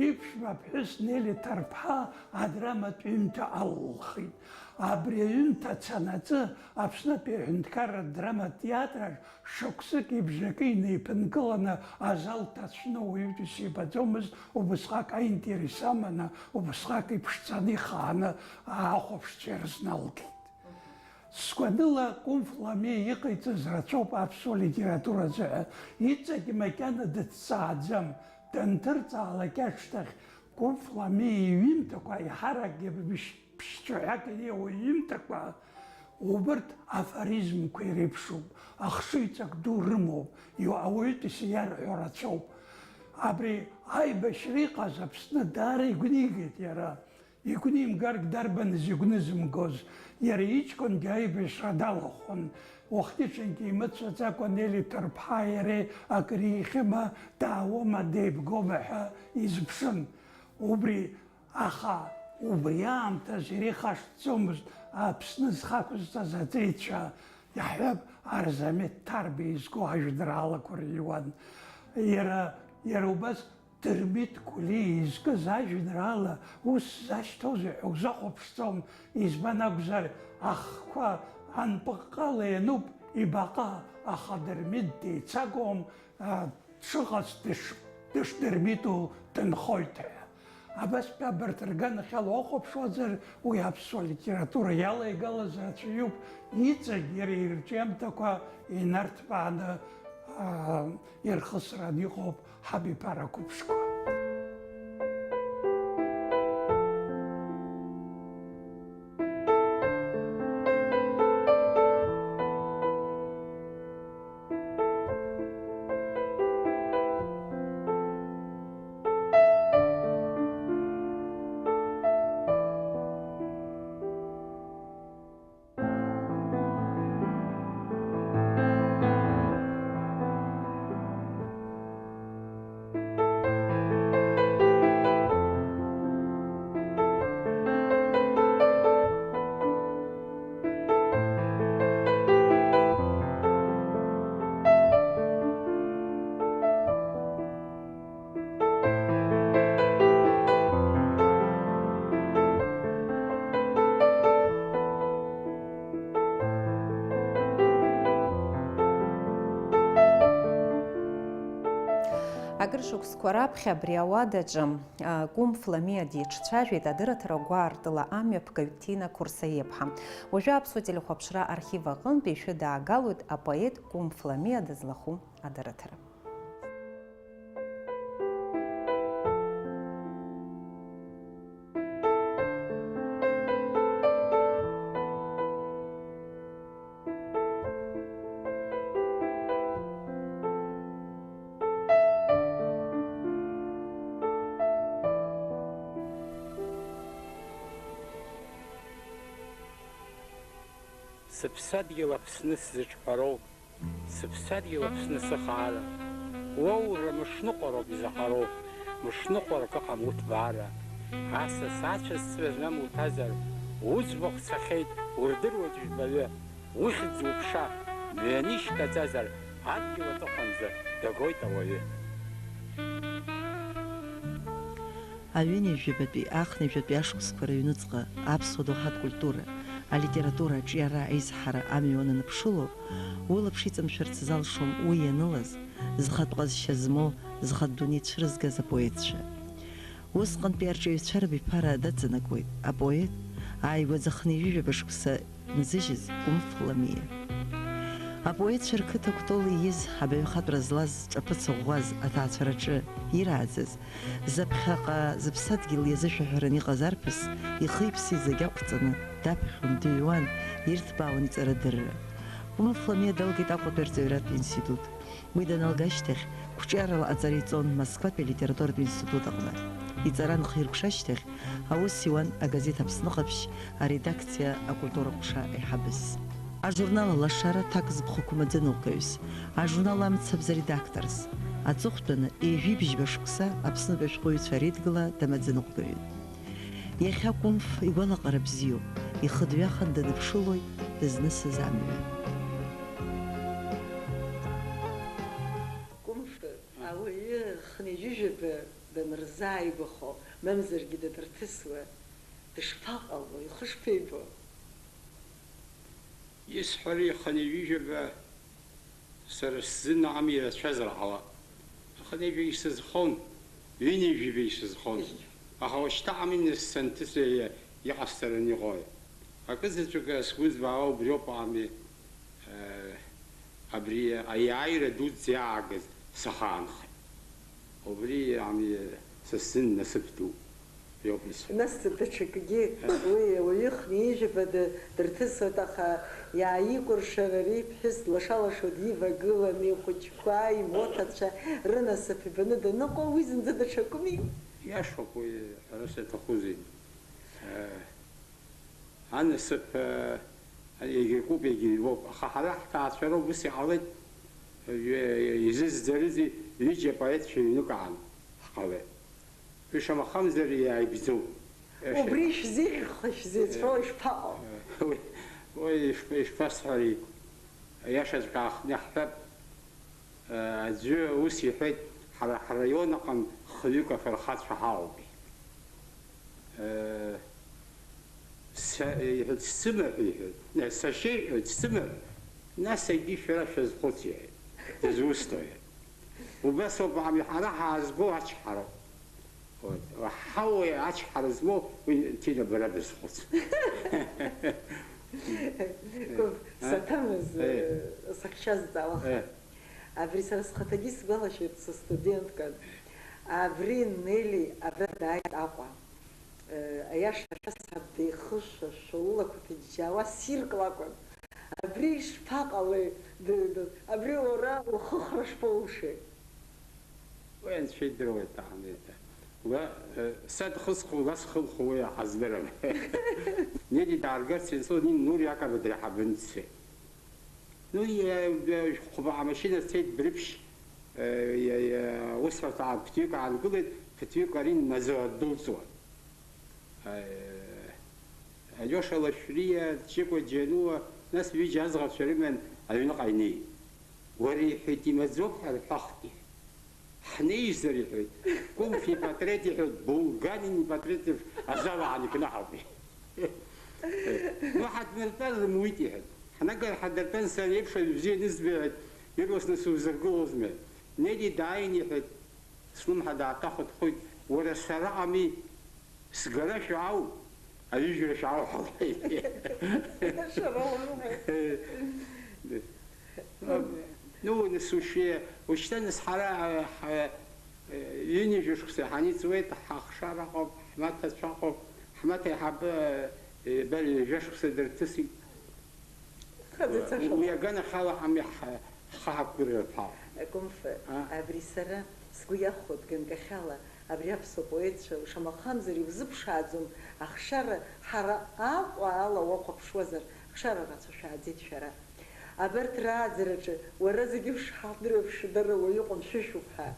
иԥшәма ԥҳәыс Нели Ҭарԥҳа адраматә ҩымҭа алылхит. Абри аҩымҭа цанаҵы Аԥснытәи аҳәынҭқарратә драматә театр аҿ шықәсыки бжаки инеиԥынкыланы азал ҭацәны уаҩытәыс ибаӡомызт, убысҟак аинтерес аманы, убысҟак иԥшӡаны ихааны ахәаԥшцәа ирызналгеит. Сгәаныла, Кәымф Ламиа иҟаиҵаз рацәоуп аԥсуа литература азыҳәа. Иҵегь макьана дыҭҵааӡам, данҭырҵаалак ашьҭахь, Кәымф Ламиа иҩымҭақәа, еиҳаракгьы быжь-, ԥшьцәаҳәак иреиуоу иҩымҭақәа, убырҭ афоризмқәа иреиԥшуп, ахшыҩҵак ду рымоуп, иу-, ауаҩытәыҩса иарҳәо рацәоуп. Абри аибашьра иҟаз Аԥсны даара игәнигеит иара. Игәнимгаргь дарбаныз игәнызымгоз? Иара иҷкәынгьы аибашьра далахәын. Уахгьы-ҽынгьы имыцәаӡакәа Нели Ҭарԥҳаи иареи акыр еихьыма, даауама, деибгоума ҳәа изыԥшын. Убри, аха убри аамҭазы иара ихашҭӡомызт Аԥсны зхы ақәызҵаз аҵеицәа, иаҳҳәап, Арзамеҭ Ҭарбеи изку ажәеинраалақәа рыҩуан. Иара, иара убас Дырмит Кәлиа изкыз ажәеинраала ус зашьҭоузеи ҳәа узахәаԥшӡом, избан акәзар, ахқәа анпыҟҟала иануп ибаҟа, аха Дырмит деицагом, а, дшыҟац дыш-, дышдырмиту дынхоит ҳәа. Абас ҳәа абарҭ рганахьала уахәаԥшуазар, уи аԥсуа литература иалеигалаз рацәаҩуп, иҵегь иара ирҿиамҭақәа инарҭбааны, аа, ирхысран иҟоуп ҳабиԥара қәыԥшқәа. Акыр шықәсқәа раԥхьа абри ауадаҿы, а, Кәымф Ламиа диҿцәажәеит адырраҭара гәаартыла амҩаԥгаҩ Ҭина Қәырсаиаԥҳа. Уажәы Аԥсуа телехәаԥшра архив аҟынтә ишәыдаагалоит апоет Кәымф Ламиа дызлахәу адырраҭара. Сыԥсадгьыл Аԥсны сзыҿҳәароу, сыԥсадгьыл Аԥсны сыхаара, уоура мышныҟәароуп изаҳароу, мышныҟәарак ыҟам уҭбаара. Асас ацәазҵәра змам уҭазар, уӡбахә цахьеит, урдыруеит жәбаҩы. Ухьӡ уԥша, мҩанишьҭаҵазар, адгьыл аҵыхәанӡа дагоит ауаҩы. Аҩынҩажәабатәи, аахынҩажәатәи ашықәсқәа рыҩнуҵҟа аԥсуа доуҳатә культура, алитература аҿиара аизҳара амҩа уананыԥшыло, улаԥш иҵамшәарц залшом уи ианылаз, зхатә ҟазшьа змоу, зхатә дунеи цәырызгаз апоетцәа. Усҟантәи арҿиаҩцәа рабиԥара даҵанакуеит апоет, ааигәа зыхынҩажәижәаба шықәса нзыжьыз Кәымф Ламиа. Апоетцәа рқыҭа Кәтол ииз абаҩхатәра злаз, ҿаԥыц ӷәӷәаз аҭаацәараҿы ирааӡаз, заԥхьаҟа зыԥсадгьыл иазышәаҳәаран иҟаз арԥыс ихи-иԥси зегь ақәҵаны даԥхьон, дыҩуан, ирҭбаауан иҵарадырра. Кәымф Ламиа далгеит Аҟәатәи арҵаҩратә институт. Уи даналга ашьҭахь, қәҿиарала аҵара иҵон Москватәи алитературатә институт аҟны. Иҵара нхаиркәшашьҭахь, аус иуан агазеҭ Аԥсны Ҟаԥшь аредакциа акультура ҟәша аиҳабыс. Ажурнал Алашара аҭак зыԥхықәым аӡыноугаҩыс, ажурнал Амцабз аредакторс, аҵыхәтәаны ҩажәи бжьба шықәса Аԥснытәи ашәҟәыҩҩцәа Реидгыла дамаӡаныҟәгаҩын. Иахьа Кәымф игәалаҟара бзиоуп, ихы дҩахан дныԥшылоит дызнысыз амҩа. Кәымф ауаҩы хынҩажәижәаба данырзааигәахо, мамзаргьы данырҭысуа, дышԥаҟало, ихы шԥеибо? Исҳәари, хынҩажәижәаба сара сзын ами ирацәазар ҟалап. Хынҩажәа исызхон, ҩынҩажәижәаба исызхон. Аха уажәшьҭа ами нас санҭыҵ иҟасҵараны иҟои? Акызаҵәык сгәы збаауа убриоуп ами, э, абри аиааира дуӡӡа иаагаз сахаанхеит. Убри ами са сзын насыԥ ду, иоуп исҳәо. Нас даҽакгьы, уи ауаҩы хынҩажәижәаба ды-, дырҭысуеит, аха иааикәыршан ари иԥҳәыс длаша-лашо дивагылан, ихәыҷқәа, имоҭацәа рынасыԥ ибаны даныҟоу, уи зынӡа даҽакуми? Иашоуп уи, ҳәарас иаҭахузеи? Э, Анасыԥ, э, егьа икуп, егьа иҩуп, аха ҳара ҳҭаацәара убас иҟалеит, э, изызӡарызеи, ҩыџьа апоетцәа ҩныкаан ҳҟалеит. Уи шамахамзар иааигӡоуп. Убри шәзеиӷьхо, шәзеицәоу, э, ишԥаҟоу? Э, уи, уи ишԥ-, ишԥасҳәари, аиашаҵәҟьа аахтны иаҳҳәап. Аӡәы ус иҳәеит, ҳара ҳраион аҟны хҩык афырхацәа ҳаауп. Са, иҳәеит, сымаҳә, иҳәеит. Сашьа, иҳәеит, сымаҳә. Нас егьи шәара шәазхәыц, иҳәеит. Дызусҭои? Убас ауп, ами, ҳара ҳаазго ачҳароуп. Вот. Ҳауеи ачҳара змоу, уи, Ҭина, бара базхәыц. Кәыв, э? Саҭамыз, э, э, сахьшьазҵаауа. Э. Абри сара схаҭагьы исгәалашәоит, сыстуденткан. Абри Нели абра дааит Аҟәа. Э, аиаша ҳәа саб деихышәашәо, лылақәа ҭыџьџьаауа, ссирк лакәын. Абри ишԥаҟалеи? Д-, д-, абри уара ухыхра шԥоушеи? Уи анцәа идыруеит, аҳмеҭа. Уа, э, са дхысхуа, уа схылхуа, уи аҳаздырам. Нели дааргарц инсо, нин Нури Акаба дреиҳабын дцеит. Ну, иа-, иа-, хәба амашьына цеит Брыԥшь, э, иа-, иа-, усҳәарҭа ԥыҭҩык аангылеит, ԥыҭҩык ари Назо ддәылҵуан. Э, Алиоша Лашәриа, Ҷыкәа Џьануа, нас ҩыџьа аӡӷабцәа рыман аҩныҟа инеит. Уара, иҳәеит, имаӡоуп ҳәа рҳәахт, иҳәеит. Ҳнеизар, иҳәеит, Кәымф ипатреҭ, иҳәеит, Булганин ипатреҭ азал аанкнаҳауп, иҳәеит. Ну, ҳадмыртәар рымуит, иҳәеит. Ҳнагар ҳадыртәан, сара еиԥш аҩы бзиа анызба, иҳәеит, ирласны сузыргылозма? Нели дааин, иҳәеит, слымҳа дааҭахәыҭхәит, уара сараҟами, сгара шәаау, аҩыжәра шәаау ҳәа лҳәеит. Шәара уароума? Ну, нас ушье, ушьҭа нас ҳара, ҳа, ҩынҩажәа шықәса ҳаниҵуеит, ҳахшара ыҟоуп, ҳмаҭацәа ыҟоуп, ҳмаҭа аиҳабы, бара ҩажәа шықәса дырҭысит. Хаҵа ицаша. Уи аганахьала ами ҳа-, ҳхы ҳақәгәырӷьарҭәаауа. Кәымф, а? Абри сара сгәы иахәоит ганкахьала, абри аԥсуа поетцәа, шамахамзар, иузыԥшааӡом, ахшара ҳара Аҟәа ала уахәаԥшуазар, хшара рацәа шәааӡеит шәара. Абарҭ рааӡараҿы уара зегьы ушҳадырҩаԥшьо дара уаҩы ҟәымшәышәуп ҳәа.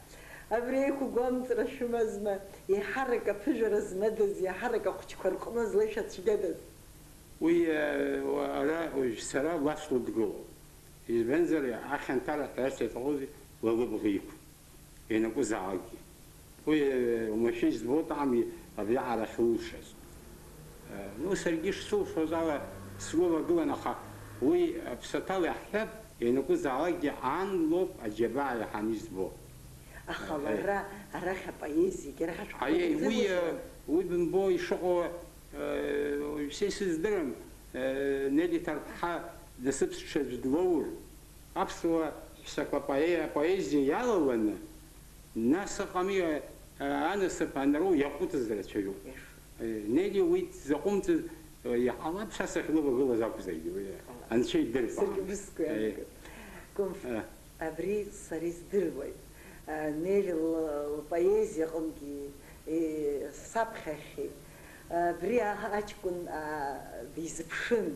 Абри аиқәгәамҵра шәымазма, еиҳарак аԥыжәара змадаз, еиҳарак ахәыҷқәа рҟны злеишәа цәгьадаз? Уи, э, ара, уажә сара уа слыдгылоуп. Избанзар, ахьанҭара ҳәа иаҭахузеи, ла лыбӷа иқәын, ианакәызаалакгьы. Уи, э, уамашәа избоит ами абриаҟара ахьылшаз. Э, ну, саргьы шсылшоз ала сгәылагылан, аха уи аԥсаҭала иаҳҳәап, ианакәызаалакгьы ан лоуп аџьабаа иаҳаны избо. Аха, э, лара арахь апоезиагьы, арахь ашәҟәқәа Аиеи, уи, э, дырзыҟаҵан. Уи бымбо ишыҟоу, э, уажә са исыздырам, э, Нели Ҭарԥҳа насыԥ зҽаӡә длоур, аԥсуа ҳәсақәа апое-, апоезиа иалаланы, нас ыҟами, э, анасыԥ анроу иаҟәыҵыз рацәаҩуп. Э, Нели уи дзаҟәымҵыз, э, иҟалап, са сахьлывагылаз акәзаргьы, уи, э, анцәа идырп. Саргьы бысгәы, э, иаанагоит. Кәымф, э, абри сара издыруеит. Э, Нели л-, лпоезиа аҟынгьы, э, саԥхьахьеит. Э, абри а-, аҷкәын, а, дизыԥшын.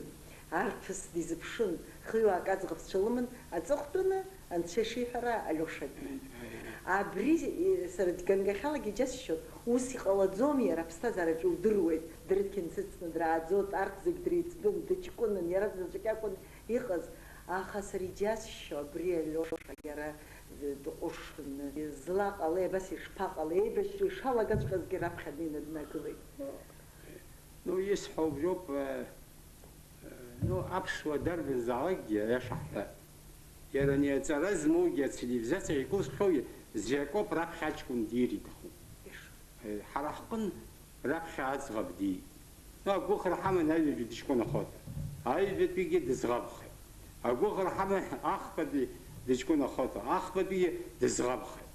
Арԥыс дизыԥшын, хыҩаак аӡӷабцәа лыман, аҵыхәтәаны, анцәа ишиҳәара, Алиоша диит. Абри, э, сара ганкахьалагьы иџьасшьоит, ус иҟалаӡом, иара аԥсҭазаараҿы иудыруеит, дырқьынцыцны драаӡоит, арҭ зегь дреиҵбын, дыҷкәынан, иара заҵәык иакәын иҟаз, аха сара иџьасшьо абри Алиоша, иара, э, дҟәышны, злаҟалеи, абас ишԥаҟалеи, еибашьра ишалагаҵәҟьазгьы раԥхьа днеины днагылеит. Ну, исҳәо убриоуп, э, э, ну, аԥсуа дарбанзаалакгьы, аиаша ҳҳәап. Иара ани аҵара змоугьы ацивилизациа иагәылсхьоугьы, Зиакоуп раԥхьа аҷкәын диир иҭахуп. Э, ҳара ҳҟын раԥхьа аӡӷаб диит. Ну, агәыӷра ҳаман аҩбатәи дыҷкәынахоит. Аҩбатәигьы дыӡӷабхеит. Агәыӷра ҳаман ахԥатәи дыҷкәынахоит. Ахԥатәигьы дыӡӷабхеит.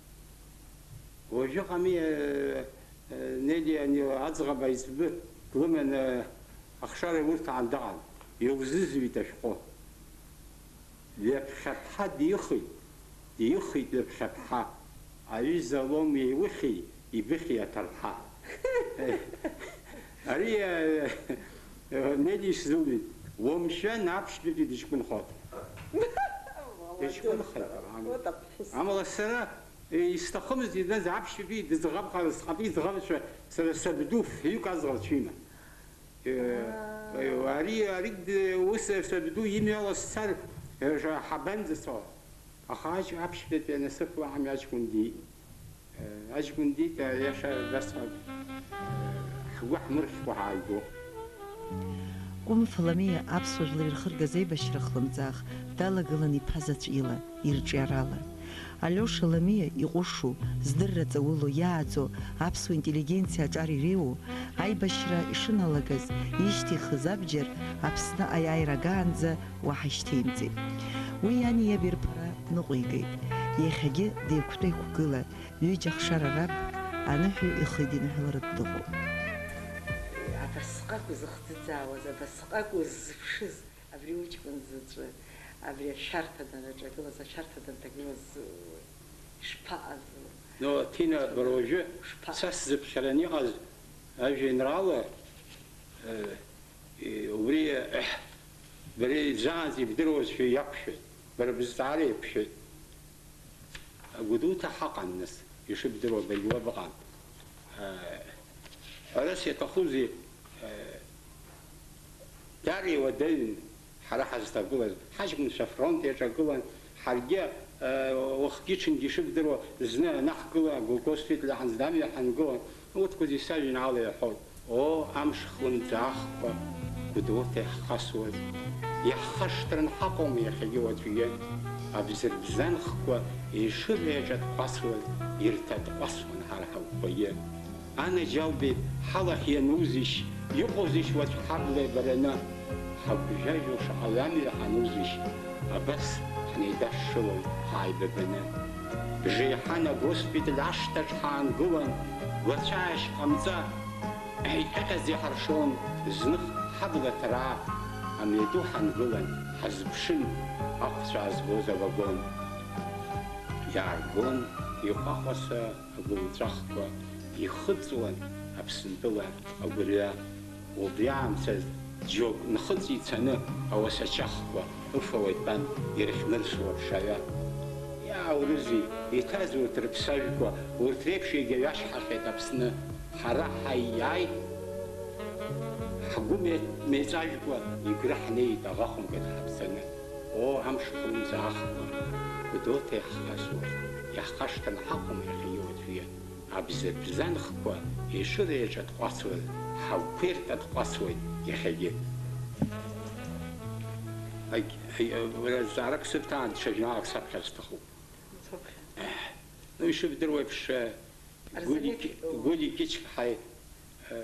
Уажәы ҟами, э, э, Нели ани аӡӷаб аиҵбы длыманы ахшара урҭ аандаҟан, иузызҩит ашәҟәы. Ҩаԥхьа ԥҳа дихеит, дихеит ҩаԥхьа ԥҳа. Аҩыза лом еиухьеи, ибыхьи аҭарԥҳа. Ари, э, э, Нели исзылҩит, уамшәан аԥшьбатәи дыҷкәынхоит. Дыҷкәынхеит, ам-, Вот аԥҳәыс. Амала сара Исҭахымызт, изназ аԥшьбатәи дыӡӷабхар, схатәы иӡӷабцәа, сара сабду фҩык аӡӷабцәа иман. Э, Аа. Ари, ари д-, ус сабду имҩала сцар, э, ҳабанӡацо? Аха аҷ-, аԥшьбатәи анасыԥла ами аҷкәын диит. Э, аҷкәын диит, аиаша абасҟак, э, ҳгәы ҳмырхькәа ҳааигәоуп. Кәымфа Ламиа аԥсуа жәлар ирхыргаз аибашьра хлымӡаах далагылан иԥа заҵә ила, ирҿиарала. Алиоша Ламиа иҟәышу, здырра ҵаулоу, иааӡо, аԥсуа интеллигенциа аҿар иреиуоу, аибашьра ишыналагаз, ишьҭихыз абџьар Аԥсны аиааира агаанӡа уаҳа ишьҭеимҵеит. Уи иани иаби рԥара ныҟәигеит. Иахьагьы деиқәтәа-еиқәгыла, ҩыџьа ахшара раб, аныҳәаҩ ихы идиныҳәалартә дыҟоуп. Абасҟак узыхӡыӡаауаз, абасҟак уззыԥшыз, абри уҷкәын заҵәы, абри ашәарҭа данаҿагылаз, ашәарҭа данҭагылаз, ишԥаҟаз? Ну, Ҭина, бара уажәы шԥа- са сзыԥхьараны иҟаз ажәеинраала, э, э, убри, э, бара изаанӡа ибдыруазшәа иақәшәеит, бара бызҵаара иаԥшәеит. Гәдоуҭа ҳаҟан, нас, ишыбдыруа, Баиуа быҟан. Ҳәарас иаҭахузеи, даара иуадаҩын ҳара ҳазҭагылаз. Ҳаҷкәынцәа афронт иаҿагылан, ҳаргьы, уахгьы-ҽынгьы ишыбдыруа, зны анаҳгыла, агосуспиталь ҳанӡа амҩа ҳангылан, урҭқәа зегь сажәеинраала иаҳәоит. О, амш хлымӡаахқәа, Гәдоуҭа иаҳхасуаз, иаҳхашҭран ҳаҟоума иахьагьы уаҵәгьы? Абзырбзанхқәа ешыра иаҿатҟәасуаз ирҭатҟәасуан ҳара ҳагәқәагьы. Анаџьалбеит, ҳалахь ианузишь, иҟоузишь уаҵә ҳабла еибараны? Ҳагәжәажәо шаҟаҩ амҩа ҳанузишь, абас ҳнеидашшылон ҳааибабаны. Бжеиҳан агоспиталь ашҭаҿ ҳаангылан, уацәаашь ҟамҵа, Иҟьаҟьаӡа иҳаршон зных ҳабла ҭраа, амҩаду ҳангылан, ҳазԥшын ахәцәа аазгоз авагон. Иааргон иҟәаҟәаса агәылҵәахқәа, ихыҵуан Аԥсынтәыла агәырҩа. Убри аамҭаз џьоук нхыҵ ицаны ауасачахқәа ыфауа итәан ирыхьнырсуа аԥшаҩа. Иааурызеи, иҭаз урҭ рыԥсажәқәа, урҭ реиԥш егьаҩашьҳахьеит Аԥсны. Ҳара ҳаиааит, ҳгәы ме-, меиҵажәкуа Егры ҳнеит аӷа хәымга дҳаԥҵаны. О, амш хлымӡаахқәа, Гәдоуҭа иаҳхасуа, иаҳхашҭран ҳаҟоума иахьагьы уаҵәгьы? Абзырбзанхқәа ешыра иаҿатҟәацуаз, ҳагәқәа иртатҟәацуеит иахьагьы. Аг-, ай-, уара зҵаарак сыбҭаан, ҽа жәеинраалак саԥхьар сҭахуп. Саԥхьа. Ну, ишыбдыруа еиԥш, Арзанеҭ Гәлик-, Гәлик Ичԥҳаи, э,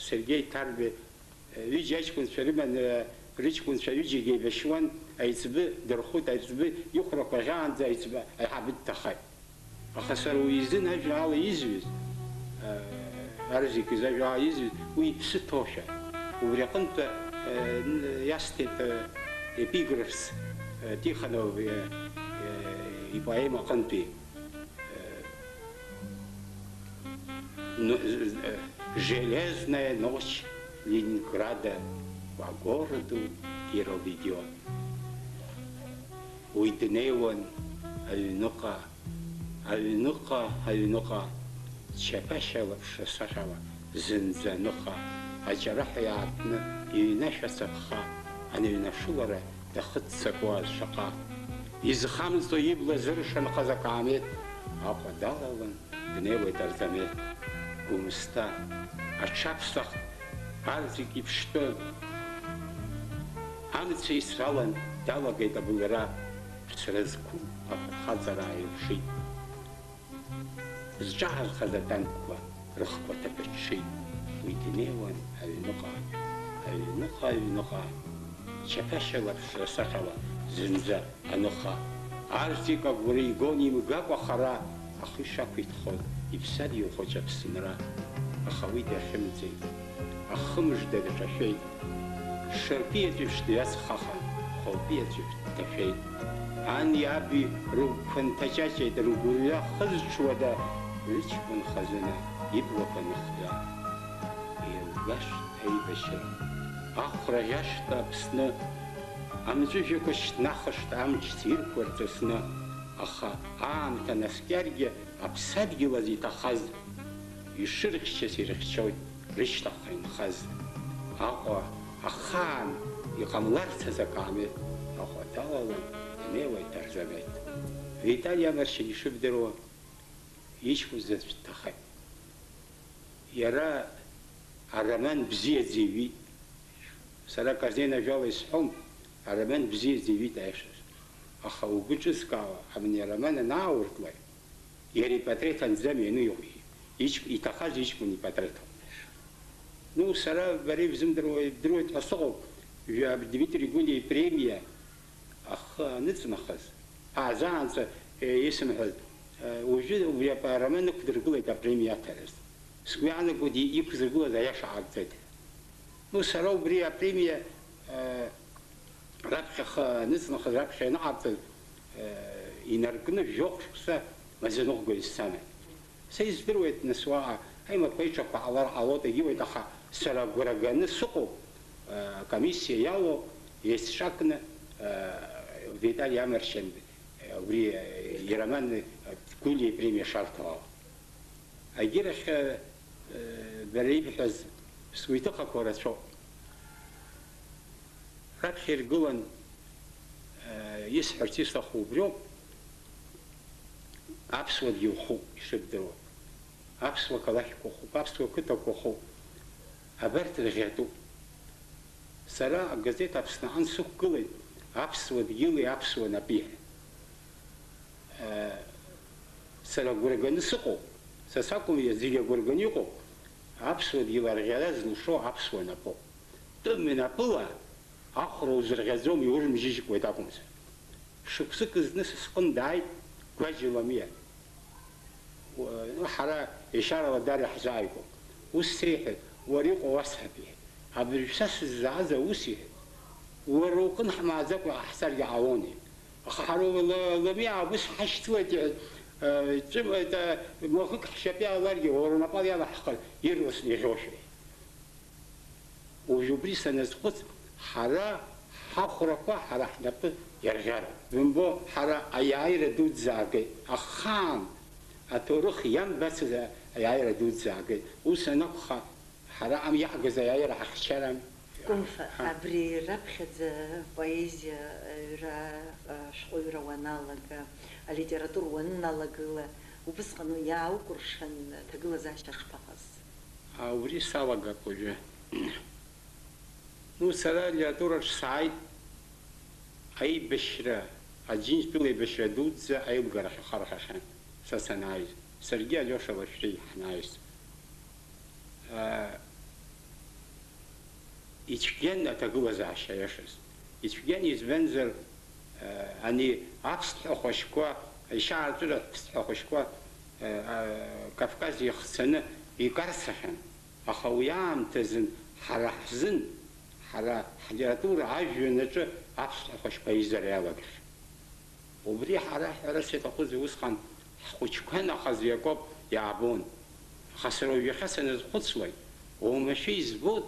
Сергеи Ҭарбеи, э, ҩыџьа аҷкәынцәа рыман, э, рыҷкәынцәа ҩыџьагьы еибашьуан, аиҵбы дырхәит, аиҵбы ихәрақәа ӷьаанӡа аиҵбы аиҳабы дҭахеит. Аха сара уи изын ажәеинраала изҩыз, э, Арзик изы ажәеинраала изҩыз, уи иԥсы ҭоушәа. Убри аҟынтә, э, н-, иасҭеит, э, епиграфс, э, Тихонов, э, э, ипоема аҟынтәи. Ну, э, железная ночь Ленинграда по городу Иара легион. Уи днеиуан аҩныҟа, аҩныҟа, аҩныҟа, чаԥашьа лаԥшра сахьала зынӡа аныҟа, аҷараҳәа иаартны иҩнашә ацаԥха, аныҩнашылара дахыццакуаз шаҟа. Изхамҵо ибла зыршанхаз акаамеҭ Аҟәа далалан. Днеиуеит Арзамеҭ, Гәымсҭа, аҽаԥсахт, арҵәик иԥштәы. Амца ицралан, далагеит абылра, ԥсра зқәым афырхаҵара ааирԥшит. Зҿаҳазхаз атанкқәа рыхқәа ҭаԥыҽҽеит, уи днеиуан аҩныҟа, аҩныҟа, аҩныҟа, чаԥашьа лаԥшра сахьала зынӡа аныха. Арҵәик агәра игон имгакәа хара, ахы ишақәиҭхоз, иԥсадгьыл хәыҷы Аԥсынра. Аха уи дахьымӡеит. Ахымыжда дҿашәеит. Шырпиаҵәеиԥш дҩаҵхахан, хәылпиаҵәеиԥш дҭашәеит. Ани аби рыгәқәа нҭаҷаҷеит, ргәырҩа хызҽуада, рыҷкәын хазына иблақәа ныхҩа. Еилгашт аибашьра. Ахәра ӷьашт Аԥсны, амҵәыжәҩақәа шьҭнахышт амч ҭирқәа рҵысны, аха аамҭа наскьаргьы аԥсадгьыл азы иҭахаз, ишырхьчаз ирыхьчоит рышьҭахьҟа инхаз. Аҟәа ахаан иҟамларц азы акаамеҭ Аҟәа далалан днеиуеит Арзамеҭ. Витали Амаршьан ишыбдыруа, иҷкәын заҵә дҭахеит. Иара ароман бзиаӡа иҩит. Сара Казен ажәала исҳәом, ароман бзиаӡа иҩит аиашаз. Аха угәы ҿызкаауа, абни ароман анаауртлак, иара ипатреҭ анӡам иану иҳәеит. Иҷк-, иҭахаз иҷкәын ипатреҭ ауп. Ну, сара бара ибзымдыруа, ибдыруеит ҳәа сыҟоуп, жәа-, Дмитрий Гәлиа ипремиа ахы аныҵнахыз, ҳазаанӡа, е, исымҳәаз, е, уажәы убри ап-, ароман ықәдыргылеит апремиа аҭараз. Сгәы иаанагоит, и-, иқәзыргылаз аиаша ҟарҵеит. Ну, сара убри апремиа, э, раԥхьа х-, аныҵнахыз, раԥхьа ианыҟарҵаз, э, инаркны жәохә шықәса мазаныҟәгаҩыс саман. Са издыруеит, нас, уаҟа аимакәеиҿақәа ҟалар ҟалоит, егьиуеит, аха сара агәра ганы сыҟоуп, э, акомиссиа иалоу, иеицҿакны, э, Витали Амаршьан, э, убри, э, ироман, э, Гәлиа ипремиа шарҭо ала. Агьырахь, э, бара ибҳәаз сгәы иҭыхақәо рацәоуп. Раԥхьа иргылан, э, исҳәарц исҭаху убриоуп, аԥсуа дгьыл хәуп, ишыбдыруа. Аԥсуа қалақьқәа хәуп, аԥсуа қыҭақәа хәуп. Абарҭ рӷьатәуп. Сара агазеҭ Аԥсны аан сықәгылеит, аԥсуа дгьыли аԥсуа напи ҳәа. Сара агәра ганы сыҟоуп, са сакәым, зегьы агәра ганы иҟоуп, аԥсуа дгьыл арӷьара зылшо аԥсуа напоуп. Тәым инапыла ахәра узырӷьаӡом, иурмжьыжькуеит акәымзар. Шықәсык зны са сҟын дааит Гәаџьа Ламиа. Уа-, ҳара ешьарала дара иаҳзааигәоуп. Ус сеиҳәеит, уара иҟоу уасҳәап, иҳәеит. Абыржә са сыззааз аус, иҳәеит. Уара уҟын ҳмааӡакәа иҟаҳҵаргьы ҟалон, иҳәеит. Аха ҳара уи ла-, Ламиа ус ҳашьцылеит, иҳәеит, э, ҵәым-, э, махәык ҳшьапы иалаларгьы, уара унапала иалаҳхыр, ирласны иӷьошәа, иҳәеит. Уажә убри саназхәыц, ҳара ҳахәрақәа ҳара ҳнапы иарӷьароуп. Бымбо, ҳара аиааира дуӡӡа аагеит. Ахаан аҭоурых иамбацыз аиааира дуӡӡа аагеит. Ус анакәха, ҳара ам иаҳгаз аиааира ҳахьчарам. Кәынфа, ҳа. Абри раԥхьаӡа поезиа аҩра, ашәҟәыҩра уаналага, алитература уаналагыла, убысҟан иааукәыршан аҭагылазаашьа шԥаҟаз? А, убри салагап уажәы. Ну, сара алитератураҿ сааит, аибашьра, Аџьынџьтәыла аибашьра дуӡӡа аилгарахь ахархәахьан са санааиз, саргьы Алиоша Лашәриеи ҳанааиз. А, ицәгьан аҭагылазаашьа аиашаз. Ицәгьан, избанзар, а, ани аԥсҭҳәа хәашьқәа, ишьаартәыратә ԥсҭҳәа хәашьқәа, а, а, Кавказ иахцаны икарцахьан. Аха уи аамҭазын ҳара ҳзын, ҳара ҳлитература ажәҩан аҿы аԥсҭҳәа хәашьқәа аизара иалагахьан. Убри ҳара, ҳәарас иаҭахузеи, усҟан ҳхәыҷқәа нахаз иакоуп иаабон. Аха сара уажәахьа саназхәыцлак, уамашәа избоит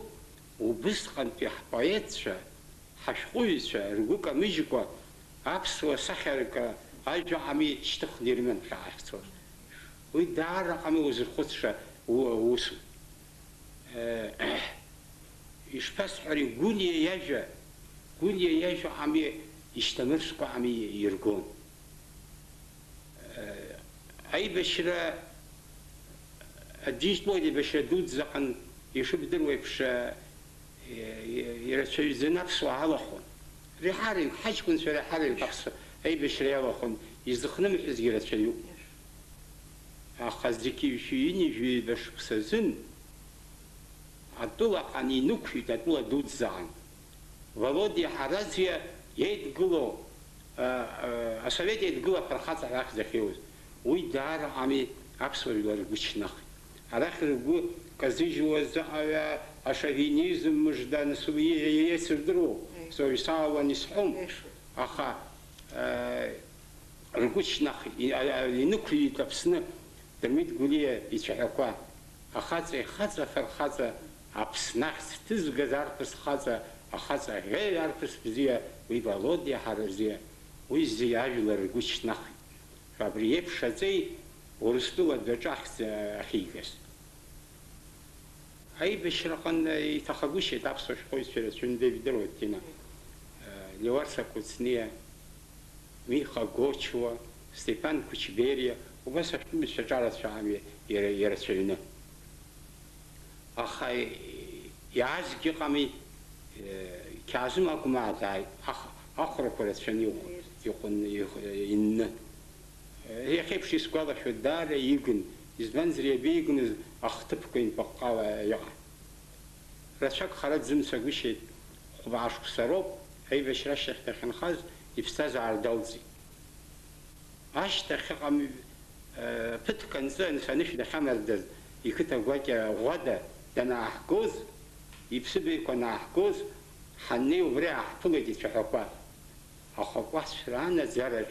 убысҟантәи ҳпоетцәа, ҳашәҟәыҩҩцәа ргәы камыжькәа аԥсуа сахьаркы ажәаҟами шьҭыхны ирыман ҳәа ахьцоз. Уи даараҟами узырхәыцша у-, усуп. Э, ишԥасҳәари, Гәлиа иажәа, Гәлиа иажәаҟами ишьҭамыршкәаҟами иргон. Э, аибашьра, аӡәы изтәу аибашьра дуӡӡаҟан, ишыбдыруеиԥш, э, ирацәаҩӡаны аԥсуаа алахәын. Реиҳараҩык, ҳаҷкәынцәа реиҳараҩык аԥсуа аибашьра иалахәын, изыхнымҳәызгьы рацәаҩуп. Аха зқьи жәшәи ҩынҩажәи ҩба шықәса азын атәылаҟны инықәшәеит, атәыла дуӡӡаҟны. Володиа Ҳаразиа еидгылоу, а, а, асовет еидгыла афырхаҵа ҳәа ахьӡ ахьиоуз. Уи даараҟами аԥсуа жәлар ргәы чнахит. Арахь ргәы казыжьуа заҟаҩы ашовинизм мыжда анцәа иеицырдыруоу, Еи. Соуисаауан исҳәом, Еишуа. Аха, э, ргәы чнахит, и-, а-, а-, инықәҩит Аԥсны Дырмит Гәлиа ицәаҳәақәа. Ахаҵа ихаҵа афырхаҵа, Аԥсны ахьӡ ҭызгаз арԥыс хаҵа, ахаҵа ӷьеҩ арԥыс бзиа, уи Володиа Ҳаразиа, уи зегьы ажәлар ргәы чнахит. Абри еиԥш аҵеи Урыстәыла адәаҿы ахьӡ ахьигаз. Аибашьраҟны иҭахагәышьеит аԥсуа шәҟәыҩҩцәа ирацәаҩны, дажәдыруеит, Ҭина. Леуарса Кәыҵниа, Миха Гочуа, Степан Кәычбериа, убас ашәҟәыҩҩцәа ҿарацәа ами иара ирацәаҩны. Аха иаазгьы ыҟами, Қьаазым Агәмаа дааит, ах-, ахәрақәа рацәаны иҟ-, иҟәын-, иҟ-, инны. Иахьеиԥш исгәалашәоит, даара игын, избанзар, иабеигыныз ахҭыԥқәа инпыҟҟала иҟан. Рацәак хара дзымцагәышьеит, хәба шықәса роуп аибашьра ашьҭахь дахьынхаз иԥсҭазаара далҵит. Ашьҭахь ыҟам, э, ԥыҭк анҵы анс анышә дахьамардаз, иқыҭа гәакьа ӷәӷәада данааҳгоз, иԥсыбаҩқәа анааҳгоз, ҳаннеи убри ааҳԥылеит ицәаҳәақәа. Аха акәацәра анаӡараҿ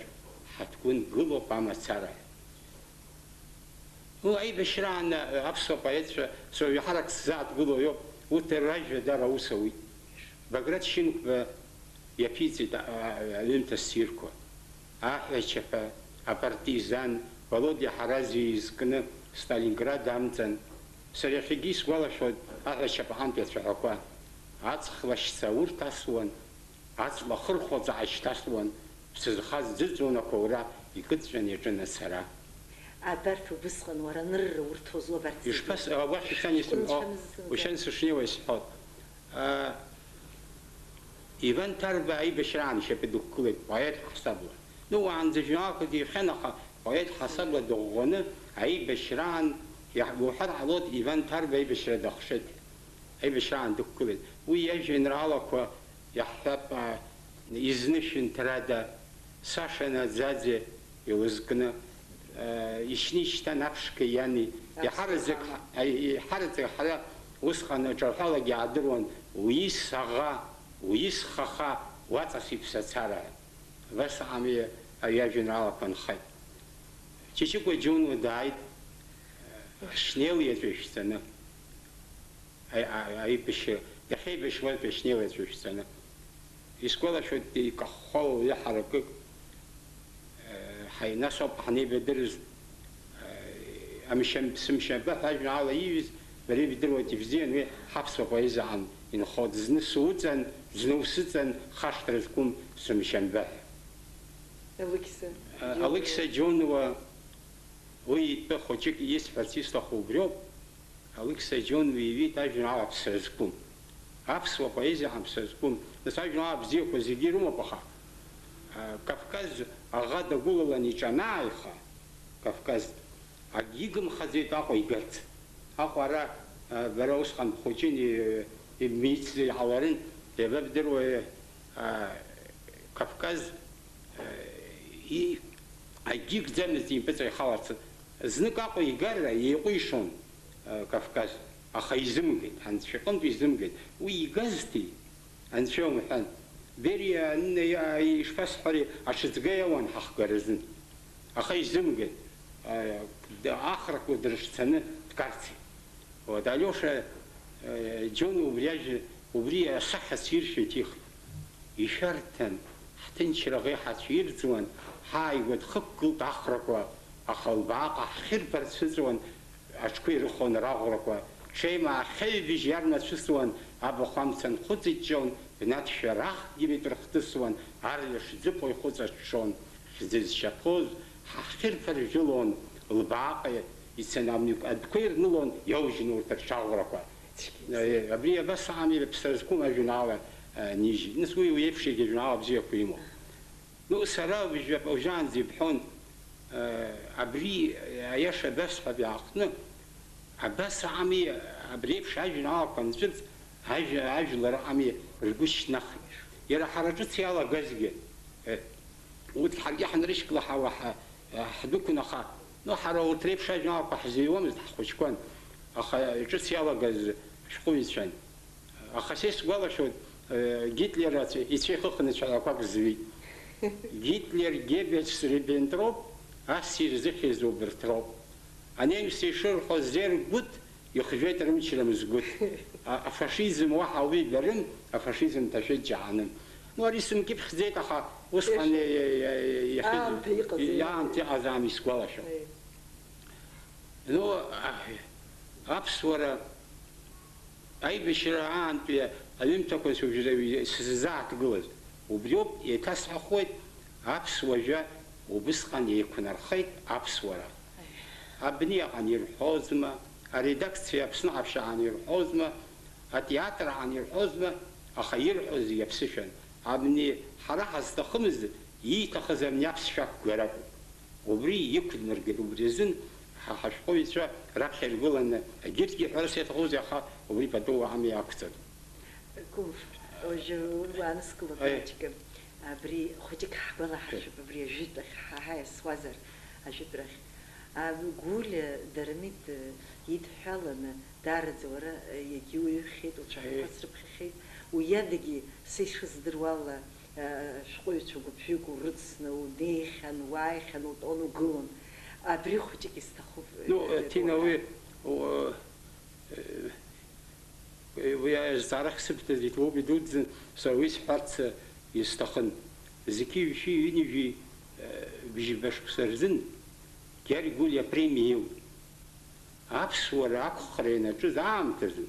ҳаҭгәын гылоуп амацара. Уи аибашьраан аԥсуа поетцәа, сара еиҳарак сзааҭгыло иоуп, урҭ ражәа дара аус ауит. Баграт Шьынқәба иаԥиҵеит, а, а, аҩымҭа ссирқәа. Аҳәачаԥа, апартизан, Володиа Ҳаразиа изкны Сталинград амҵан. Сара иахьагьы исгәалашәоит аҳәачаԥа аҟынтәи ацәаҳәақәа. Аҵх лашьца аурҭ асуан. Аҵла хырхәаҵа аашьҭасуан, ԥсы зхаз ӡыӡон ақәаура икыдҵәан иаҿын ацара. Абарҭ убысҟан уара анырра урҭоз уабарҭ зегьы? Ишԥас-, а, уахь ушьҭан исымҳәо, Шәынцәа мыззымҵан. Ушьҭан сышнеиуа исҳәот. А, Иван Ҭарба аибашьраан ишьапы дықәгылеит, поет ҳасабла. Ну, уаанӡа жәҩанқәагьы ихьан, аха поет ҳасабла дыӷәӷәаны аибашьраан, иаҳ-, уҳәар ҟалоит, Иван Ҭарба аибашьра дахшеит. Аибашьраан дықәгылеит. Уи иажәеинраалақәа иаҳҳәап, а, изны шәынҭрада, Саша Наӡаӡе илызкны, а, ишьны ишьҭан аԥшқа иани, Аԥшқа иаҳараӡак, иани. А, иҳараӡак ҳара усҟан аҿарҳәалагьы иаадыруан, уис аӷа, уис хаха, уаҵас иԥсацара. Абас ами ари ажәеинраалақәа нхеит. Чичикәа Џьонуа дааит, а, Шнел иаҵәа ишәҵаны. Аи-, аи-, аибашьра, дахьеибашьуаз Пешнеи лаҵәа шәҵаны. Исгәалашәоит, икахәхәа уаҩы ҳаракык, э, ҳаи-, нас ауп ҳанеибадырыз, э, амшьам-, сымшьамба ҳәа ажәеинраала ииҩыз, бара ибдыруеит ибзиан, уи ҳаԥсуа поезиаҟны инхо, зны суҵан, зны усыҵан, хашҭра зқәым сымшьамба ҳәа. Алықьса Э, Џьонуа. Алықьса Џьонуа, уи итәы хәыҷык исҳәарц исҭаху убриоуп. Алықьса Џьонуа иҩит ажәеинраала Ԥсра зқәым. Аԥсуа поезиаҟны Ԥсра зқәым. Нас ажәеинраала бзиақәа зегьы ирымоуп, аха, а, Кавказ аӷа дагәылалан иҿанааиха, Кавказ, акгьы игымхаӡеит Аҟәа игарц. Аҟәа ара, а, бара усҟан бхәыҷын, и-, имицзар иҟаларын, иабабдыруеи, а, Кавказ, а, и-, акгьы игӡамызт импыҵахаларц. Знык Аҟәа игар еиҟәишон. Кавказ, аха изымгеит, анцәа иҟынтә изымгеит. Уи игазҭи? Анцәа умҳәан. Бериа, ишԥасҳәари, аҽыҵга иауан ҳахгаразын. Аха изымгеит, ахрақәа дрышцаны дкарцеит. Вот, Алиоша, э, Џьон убри ажәа, убри асахьа сиршәа иҭихит. Ишәарҭан, ҳҭынчра аӷеиҳацәа ирӡуан, ҳааигәа дхықәгылт ахрақәа, аха лбааҟа ҳхьырԥар дцәыҵуан, аҽқәа ирыхон раӷәрақәа. Ҽеим аахьеибыжь иарнацәысуан, абахә амца нхәыҵыҷҷон, бнаҭшәа рахьгьы митә рыхҭысуан, арҩаш ӡыпо ихәыҵаҽҽон. Хьӡы зшьаԥоз, ҳа ҳхьырԥар жәылон, лбааҟа ицаны амҩа адәқәа ирнылон, иоужьны урҭ рҽаӷәрақәа. Э, абри абас ами, ԥсра зқәым ажәеинраала, э, нижьит. Нас уи, уи еиԥш иагьа жәеинраала бзиақәа имоуп. Ну, сара уажәы, уажәаанӡа ибҳәон, э, абри, э, аиаша абасҳәап иаахтны, абас ами, абри еиԥш ажәеинраалақәа анҵәырц, ажә-, ажәлар ами ргәы шьҭнахит. Иара ҳара ҿыц иалагазгьы, э, урҭ ҳаргьы ҳанрышьклаҳауа ҳа-, ҳдәықәын, аха, ну, ҳара урҭ реиԥш ажәеинраалақәа ҳзыҩуамызт, ҳхәыҷқәан, аха ҿыц иалагаз шәҟәыҩҩцәан. Аха са исгәалашәоит, э, Гитлер ацәа-, ицәа ихыхны цәаҳәақәак зҩит. Гитлер, Геббельс, Риббентроп, ас ирзыхьыз убырҭ роуп. Анемс ишырҳәо, sehr gut, ихжәеит рымчра мызгәыҭ. А-, афашизм уаҳа уи ибарым, афашизм ҭашәеит џьаҳаным. Ну, ари сымкьыԥхьӡеит, аха усҟан иахьа-, иа-, иа-, иахьа-, аамҭа иҟаз, иа-, аамҭа иҟаз аамҭа исгәалашәом. Аи. Ну, а-, аԥсуара аибашьра аамҭа аҩымҭақәа сыжәра-, сыззааҭгылаз. Убриоуп, еиҭасҳәахуеит, аԥсуа жәа убысҟан еиқәнархеит аԥсуара. Абни аҟан ирҳәозма, аредакциа Аԥсны аԥшьаан ирҳәозма, атеатр аан ирҳәозма, аха ирҳәоз зегь аԥсышәан. Абни ҳара ҳазҭахымыз, ииҭахыз абни аԥсшәа ақәгара акәын. Убри иқәдмыргеит, убри азын ҳа ҳашәҟәыҩҩцәа раԥхьа иргыланы, егьырҭгьы ҳәарас иаҭахузеи, аха убри пату ами ақәҵатәуп. Гәымф, уажәы уи уааныскылап, Аиеи. Маҷк. Абри хәыҷык ҳгәалаҳаршәап, абри ажәытә ахь ҳа ҳаиасуазар, ажәытәрахь. А, Гәлиа Дырмит, э, идҳәаланы, даараӡа уара, э, иагьуаҩхьеит, уцәаҳәақәа Аиеи. Срыԥхьахьеит. Уи адагьы, са ишыздыруала, э, шәҟәыҩҩцәа гәыԥҩык урыцны унеихьан, уааихьан, утәон, угылон. Абри хәыҷык исҭахуп, э, Ну, э, Ҭина, уи, уа-, э, Уи азҵаара ахьсыбҭаз иҭоуп идуӡӡан, сара уи сҳәарц, э, исҭахын. Зқьи жәшәи ҩынҩажәи, э, бжьба шықәса рзын Гьаргь Гәлиа апремиа иоуит. Аԥсуара ақәхра ианаҿыз аамҭазын,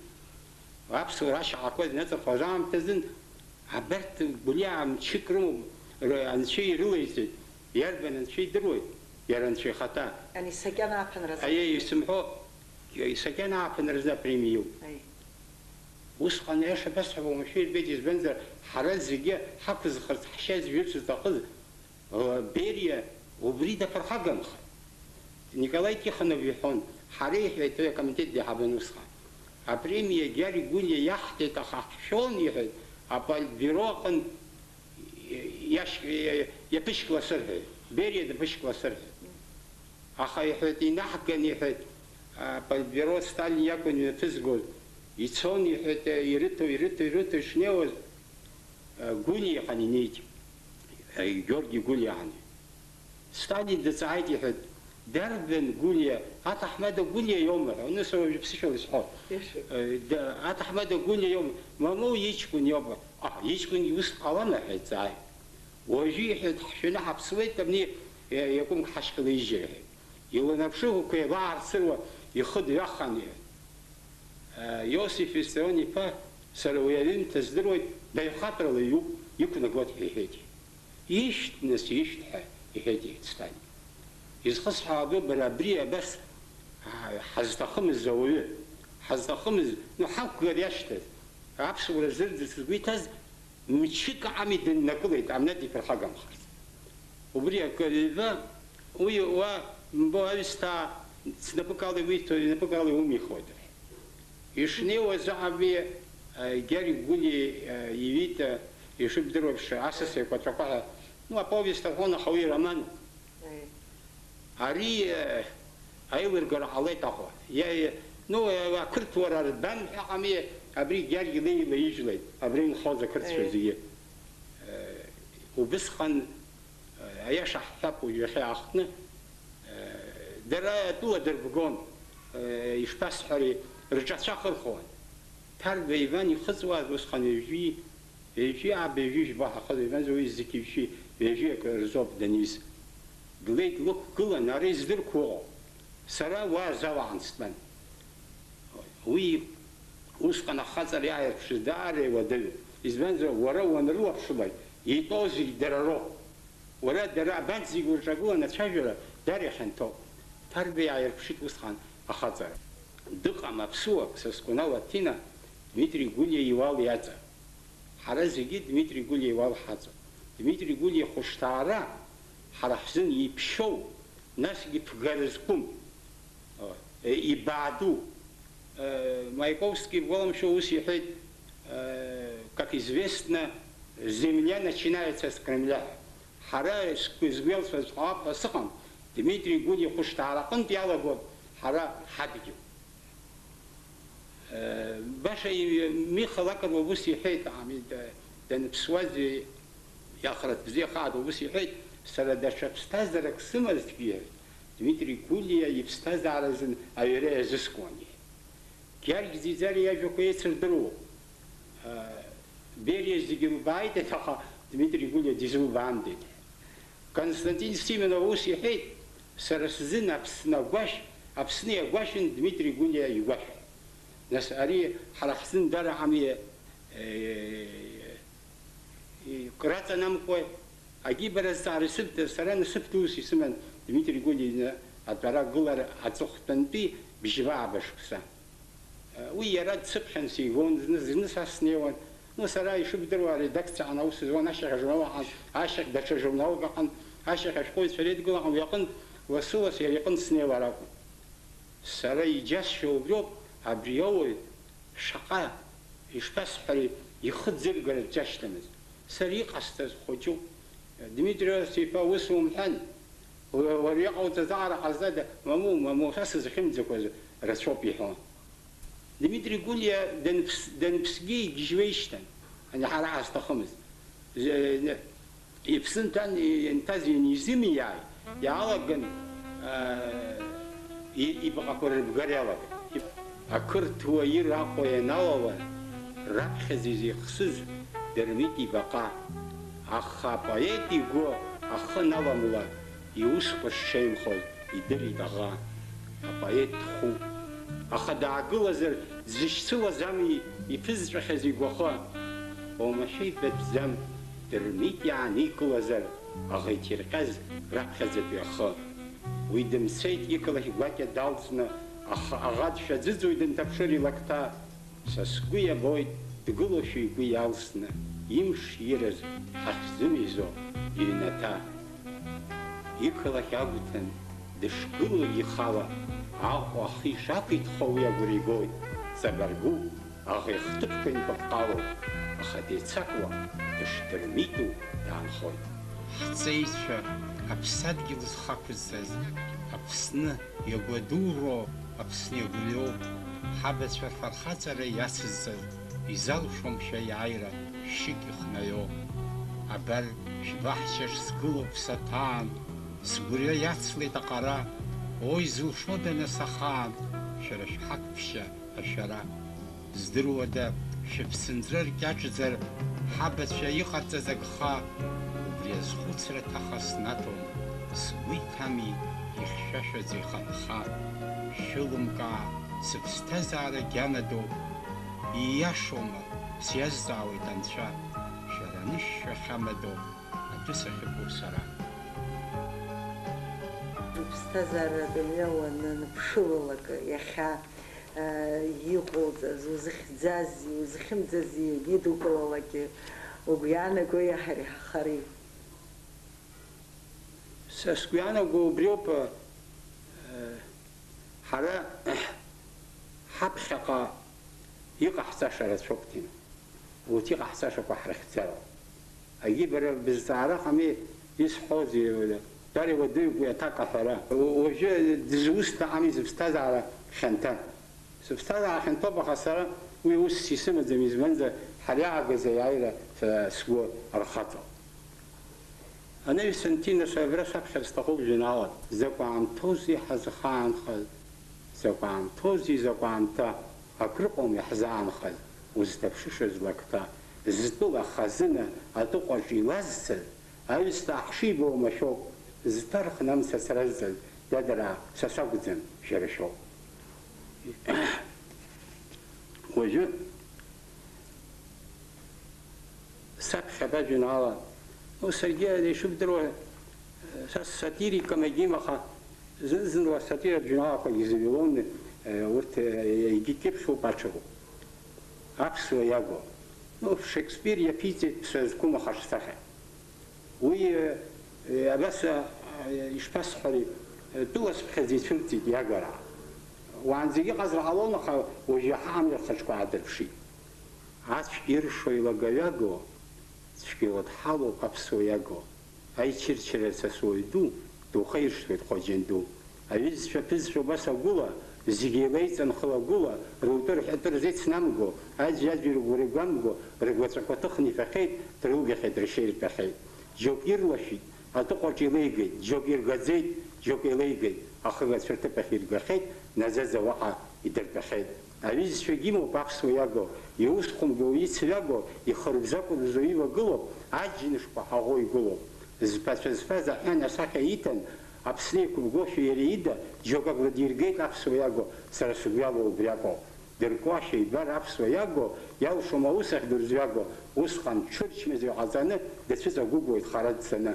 аԥсуара ашьаҟақәа зныҵахоз аамҭазын, абарҭ Гәлиа мчык рымоуп, р-, анцәа ирылеиҵеит. Иарбан анцәа идыруеит? Иара анцәа ихаҭа. Ани сакьан ааԥынразы. Аиеи, исымҳәо, сакьан ааԥынразы апремиа иоуп. Аи. Усҟан аиаша басҳәап, уамашәа ирбеит, избанзар, ҳара зегьы ҳақәызхырц ҳшьа зҩырц зҭахыз, э, Бериа убри даԥырхагамхеит. Николаи Тихонов иҳәон, ҳара, иҳәеит, уи акомитет деиҳабын усҟан. Апремиа Гьаргь Гәлиа иаҳҭеит, аха ҳшәон, иҳәеит, аполитбюро аҟынтә иашь-, иаԥышькласырҳәеит, Бериа даԥышькласырҳәеит. Аха, иҳәеит, инаҳган, иҳәеит, аполитбюро Сталин иакәын имҩаԥызгоз. Ицон, иҳәеит, ирыҭо, ирыҭо, ирыҭо ишнеиуаз, Гәлиа иҟан инеит, Георги Гәлиа иҟан. Сталин дҵааит, иҳәеит, дарбан Гәлиа, аҭаҳмада Гәлиа иоума ҳәа, нас уажәы ԥсышәала исҳәо. Иашоуп. Э, да, аҭаҳмада Гәлиа иоума, мамоу иҷкәын иоума? А, иҷкәын ус ҟалама ҳәа иҵааит. Уажәы, иҳәеит, ҳшәаны ҳаԥсуеит, абни, э, иакәымк ҳашьклеижьыр ҳәа. Иланаԥшыгақәа еилаарцыруа ихы дҩахан, иҳәеит. Иосиф Виссарион-иԥа, сара уи аҩымҭа здыруеит, даҩхатәрала иҩуп, иқәнагоит ҳәа иҳәеит. Ишьҭ, нас, ишьҭ ҳәа иҳәеит, иҳәеит Сталин. Изхысҳәаауа бара абри абас, а, ҳазҭахымыз ауаҩы, ҳазҭахымыз, ну, ҳақәгар иашьҭаз, аԥсуара зырӡырц згәы иҭаз, мчык ами дыннакылеит, амна диԥырхагамхарц. Убри акы ҩба, уи уа, мбо, аҩсҭаа, снапык ала иуиҭоит, инапык ала иумихуеит. Ишнеиуаз аҟами, э, Гьаргь Гәлиа, э, иҩит, э, ишыбдыруа еиԥш, асас еиқәаҵәақәа ҳәа. Ну, аповест аҳәон, аха уи роман. Ари, э, аилыргара ҟалеит аҟәа. Иа-, иа-, ну, э, ақырҭуара рбан ҳәа ҟами, абри Гьаргь илеи-, илеижьлеит, абри инхоз ақырҭцәа Е. зегьы. Э, убысҟан, э, аиаша ҳҳәап, уажә иахьа аахтны, э, дара атәыла дырбгон, э, ишԥасҳәари, рҿацәа хырхуан. Ҭарба Иван ихыҵуаз усҟан ҩажәи Ҩажәи ааба, ҩажәи жәба ҳахыла, имаз уи зегьы ҩажәи, ҩажәи акы рзоуп даниз. Длеит, лықәгылан, ара издырқәо ыҟоуп. Сара уа азал аан стәан. Уи усҟан ахаҵара иааирԥшыз даара иуадаҩуп. Избанзар, уара уанрылаԥшлак, итәоу зегь дара роуп. Уара дара абанҭ зегь урҿагыланы ацәажәара даара ихьанҭоуп. Ҭарба иааирԥшит усҟан ахаҵара. Дыҟам аԥсуак, Саскәанал Аҭина, Дмитри Гәлиа иуал иаҵа. Ҳара зегьы Дмитри Гәлиа иуал ҳаҵоуп. Дмитри Гәлиа ихәышҭаара ҳара ҳзын иԥшьоу, насгьы ԥгара зқәым, э, ибааду. Э, Маиковски игәаламшәо ус иҳәеит, э, как известно, земля начинается с Кремля. Ҳара сгәы-, сгәы иалсуаз ҟалап ҳәа сыҟам, Дмитри Гәлиа ихәышҭаара аҟынтә иалагоит ҳара ҳадгьыл. Э, баша и-, Миха Лакоба ус иҳәеит, ами, да-, даныԥсуаз, иахарҭ бзиа хааду ус иҳәеит, сара даҽа ԥсҭазаарак сымазҭгьы, Дмитри Гәлиа иԥсҭазааразын аҩра иазыскуан иҳәеит. Георги Ӡиӡариа иажәақәа еицырдыруоуп. Бериа зегьы лбааит, аха Дмитри Гәлиа дизылбаандеит. Константин Симонов ус иҳәеит, сара сзын Аԥсны агәашә, Аԥсны иагәашәын Дмитри Гәлиа игәашә. Нас ари ҳара ҳзын дара ами, э, краҵанамкуа, агибара зҵаара исыбҭаз, сара насыԥда ус исыман Дмитри Гәлиа иҩны атәара агылара аҵыхәтәантәи бжьба ааба шықәса. Уи иара дсыԥхьан сигон, зны, зны са снеиуан. Ну, сара ишыбдыруа, аредакциаҟны аус зуан, ашьҭахь ажурнал аҟан, ашьҭахь даҽа журналк аҟан, ашьҭахь ашәҟәыҩҩцәа реидгыла аҟан, уи аҟынтә, лассы-ласс иара иҟынтә снеиуар акәын. Сара иџьасшьо убриоуп, абри ауаҩ шаҟа, ишԥасҳәари, ихы ӡыргара дџьашьҭамызт. Сара иҟасҵаз хәыҷуп. Дмитри Осип-иԥа, ус умҳәан, уа-, уара иҟауҵаз аҟара ҟазҵада? Мамоу, мамоу, са сызхьымӡақәаз рацәоуп, иҳәон. Дмитри Гәлиа данԥс-, данԥсгьы игьежьуеишьҭан, ани ҳара ҳазҭахымыз. З-, э, иԥсы нҭан, инҭаз ианизымиааи, иаалаган, э, и-, ибаҟақәа рыбгара иалагеит. Ақырҭуа ир Аҟәа ианалала, раԥхьаӡа изеихсыз Дырмит ибаҟа. Аха апоет игәы ахы аналамла, иусқәа шҽеимхоз идырит аӷа. Апоет дхәуп. Аха даагылазар, дзышьцылаз ами иԥызҵәахьаз игәахы. Оумашәа ибатәӡам, Дырмит иааникылазар, аӷа иҭирҟьаз раԥхьаӡатәи ахы. Уи дымцеит, иқалақь гәакьа далҵны, аха аӷа дшәаӡыӡоит, дынҭаԥшыр илакҭа. Са сгәы иабоит, дгылоушәа игәы иалсны, имш ираз ҳахьзымизо иҩнаҭа. Иқалақь агәҭан дышгылоу ихала, Аҟәа ахы ишақәиҭхоу уи агәра игоит, ҵабаргуп, аӷа ихҭыԥқәа инпыҟҟалоуп, аха деицакуа, дышдырмиту даанхоит. Ҳҵеицәа аԥсадгьыл зхақәызҵаз, Аԥсны иагәадуроу, Аԥсны иагәлиоу, ҳабацәа фархаҵара иацызҵаз, изалшом шәа иааира шәшьык ихнаҩо. Абар, шәбаҳчаҿ сгылоуп саҭаан, сгәырҩа иацлеит аҟара, ой, зылшода нас ахаан, шәара шәҳақәԥшьа ашәара. Здыруада, шәыԥсынҵры ркьаҿӡар, ҳабацәа иҟарҵаз агха, убри азхәыцра ҭаха снаҭом, сгәы иҭами, ихьшәашәаӡа иханха. Шәылымкаа, сыԥсҭазаара гьанадоуп, ииашоума, сиазҵаауеит Анцәа, шәара анышә шәахьамадоу атәы сахьықәу сара. Уԥсҭазаара адунеи уанынԥшылалак, иахьа иҟоуҵаз, узыхьӡази, узхьымӡази егьа идукылалакгьы угәы иаанаго иаҳа иреиҳахари? Са сгәы иаанаго убриоуп, э, ҳара ҳаԥхьаҟа иҟаҳҵаша рацәоуп, Ҭина. Урҭ иҟаҳҵашақәа ҳрыхьӡароуп. Агьи бара бызҵаара ҟами, исҳәозеи, дара иуадаҩуп уи аҭак аҳәара. У-, уажәы дызусҭа ами зыԥсҭазаара хьанҭа. Сыԥсҭазаара хьанҭоуп, аха сара уи усс исымаӡам, избанзар ҳара иаагаз аиааира са сгәы архаҵом. Анаҩсан, Ҭина, сара абра саԥхьар сҭахуп жәеинраалак. Закә аамҭоузеи ҳазхаанхаз, закә аамҭоузеи, закә аамҭа, акрыҟоума иаҳзаанхаз, узҭаԥшышаз лакҭа. зтәыла хазына атыҟәаҿ илазцаз, аҩсҭаа ҳшибо уамашәоуп, зҭархны амца сразҵаз, дадраа, са сакәӡам, шәара шәоуп. Уажәы саԥхьап ажәеинраала, ну, саргьы ишыбдыруа, са сатирикым, егьим, аха зны-зынла асатиратә жәеинраалақәагьы зыҩлоны, урҭ егьикьыԥхьуп, аҽыруп. Аԥсуа иагу. Ну, Шекспир иаԥиҵеит ԥсра зқәым ахаҿсахьа. Уи, э, э, абас, э, ишԥасҳәари, э, тәыласԥхьаӡа ицәырҵит иагара. Уаанӡагьы иҟазар ҟалон, аха уажә иаҳа амҩа рхаҿқәа аадырԥшит. Ацәгьа иршо илагаҩаго, цәгьала дҳалоуп аԥсуа иаго. Аичырчара са суаҩ ду, духеиршҭуеит Хоџьан ду. Аҩызцәа ԥызцәа убас агәыла, зегьы еилеиҵан хыла-гәыла, рутәы рҳәатәы рзеицнамго, аӡәи-аӡәи рыгәра игәамго, рыгәаҵәақәа ҭыхны ишәахьеит, дрылгахьеит, ршьа иртәахьеит. Џьоук ирлашәит, атыҟәаҿ илеигеит, џьоук иргаӡеит, џьоук еилеигеит, ахыгацәа рҭыԥахь иргахьеит, наӡаӡа уаҟа идыртәахьеит. Аҩызцәагьы имоуп аԥсуа иаго, иусхәымго, ицҩаго, ихырбзакәырбзо ивагылоуп, аџьныш кәаҳаӷәы игылоуп. Зԥацәа зфаз аҳәан асахьа иҭан, Аԥсны иқәыбгошәа иара ида, џьоук агәра диргеит аԥсуа иаго, сара сыгәҩало убри акәу. Дыркуашәа ибар аԥсуа иаго, иалшом аус ахь дырзҩаго, усҟан ҽырчмазаҩ ҟаҵаны дацәыҵагәыгәуеит хара дцаны.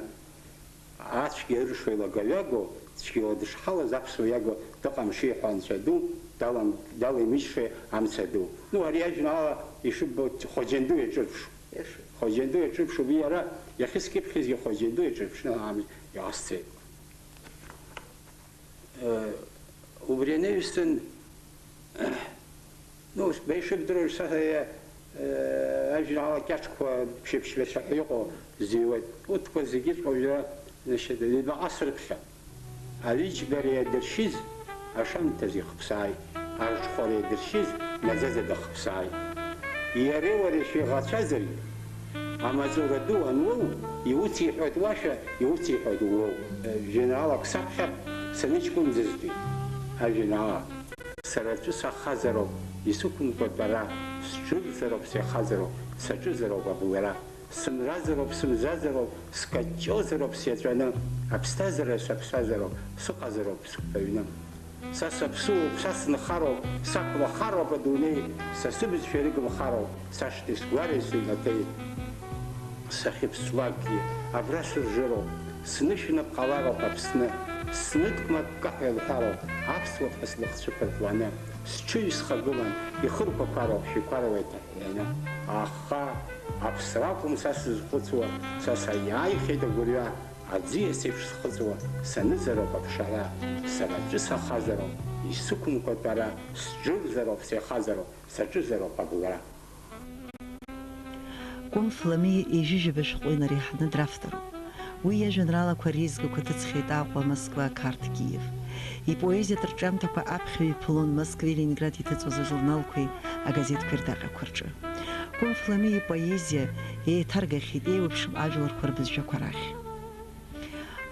Ацәгьа ыршо илагаҩаго, цәгьала дышҳалаз аԥсуа иаго дыҟам шиҳәо анцәа ду, далам-, далаимыжьшеи амца ду. Ну, ари ажәеинраала ишыббо Хоџьан ду иаҿырԥшуп. Иашоуп. Хоџьан ду иаҿырԥшуп, уи иара иахьыскьыԥхьазгьы Хоџьан ду иаҿырԥшны ами иҟасҵеит. Э, убри анаҩсан, ну, баишыбдыруа, са, э, э, ажәеинраала кьаҿқәа ԥшьба-ԥшьбацәа ҳәа иҟоу зыҩуеит. Урҭқәа зегьыҵәҟьа уажәы, значит, ҩбаҟа срыԥхьап. Аҩыџьбара иадыршьыз ашамҭаз ихыԥсааит, арҽхәара иадыршьыз наӡаӡа дахыԥсааит. Иареи уареи шәеиӷацәазаргьы, амаҵура ду ануоу, иуциҳәоит уашәа, иуциҳәоит ууоу. Жәеинраалак саԥхьап, саныҷкәынӡазтәи ажәеинраала. Сара аӡәы сахазароуп, исықәымкәа тәара, сџырзароуп, сеихазароуп, саҿызароуп абылра. Сымразароуп, сымзазароуп, скаҷҷозароуп сиаҵәаны, аԥсҭазаара саԥсазароуп, сыҟазароуп сыхәҭаҩны. Са саԥсуоуп, са сынхароуп, сақәлахароуп адунеи, са сыбызшәа ирыгымхароуп, сашҭеи сгәареи сыҩнаҭеи. Сахьыԥслакгьы абра сыржыроуп, снышәынап ҟалароуп Аԥсны, сныдкма аккаҳәа илҳәароуп, аԥсуа ԥҳәыс лыхцәы ԥыртланы, сҽыҩ схагылан, ихырқәақәароуп шәиқәаруеит. Иану, аха аԥсра акәым са сызхәыцуа, са саиааихьеит агәырҩа, аӡиас еиԥш схыҵуа, санызароуп аԥшаҳәа, сара аӡәы сахазароуп, исықәымкәа тәара, сџырзароуп, сеихазароуп, саҿызароуп абылра. Кәым Фламиа ижәижәаба шәҟәы инареиҳаны дравторуп. Уи иажәеинраалақәа реизгақәа ҭыҵхьеит Аҟәа, Москва, Қарҭ, Киев. Ипоезиатә рҿиамҭақәа аԥхьаҩ иԥылон Москвеи Ленинград иҭыҵуаз ажурналқәеи агазеҭқәеи рдаҟьақәа рҿы. Кәым Фламиа ипоезиа еиҭаргахьеит еиуеиԥшым ажәларқәа рбызшәақәа рахь.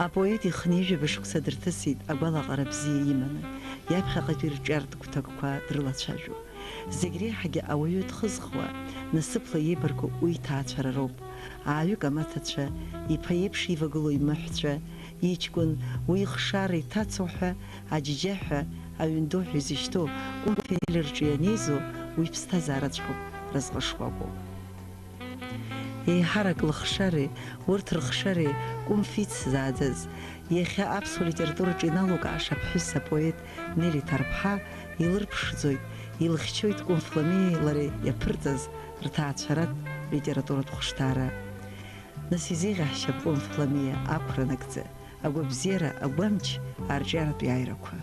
Апоет ихынҩажәаба шықәса дырҭысит агәалаҟара бзиа иманы, иаԥхьаҟатәи рҿиаратә гәҭакқәа дрылацәажәо. Зегь реиҳагьы ауаҩы дхызхуа, насыԥла иеибарку уи иҭаацәара роуп. Ааҩык амаҭацәа, иԥа иеиԥш ивагылоу имаҳәцәа, иҷкәын, уи ихшара иҭацоу ҳәа, аџьџьаҳәа, аҩн ду ҳәа изышьҭоу Кәымф Нели рҿы ианеизо, уи ԥсҭазаараҵәҟьоуп, разҟы шкәакәоуп. Еиҳарак лыхшареи, урҭ рыхшареи Кәымф ицзааӡаз, иахьа аԥсуа литератураҿы иналукааша аԥҳәыс апоет Нели Ҭарԥҳа илырԥшӡоит, илыхьчоит Кәымф Ламиеи лареи иаԥырҵаз рҭаацәаратә литературатә хәышҭаара. Нас изеиӷьаҳшьап Кәымф Ламиа ақәра нагӡа, агәабзиара, агәамч, арҿиаратә иааирақәа.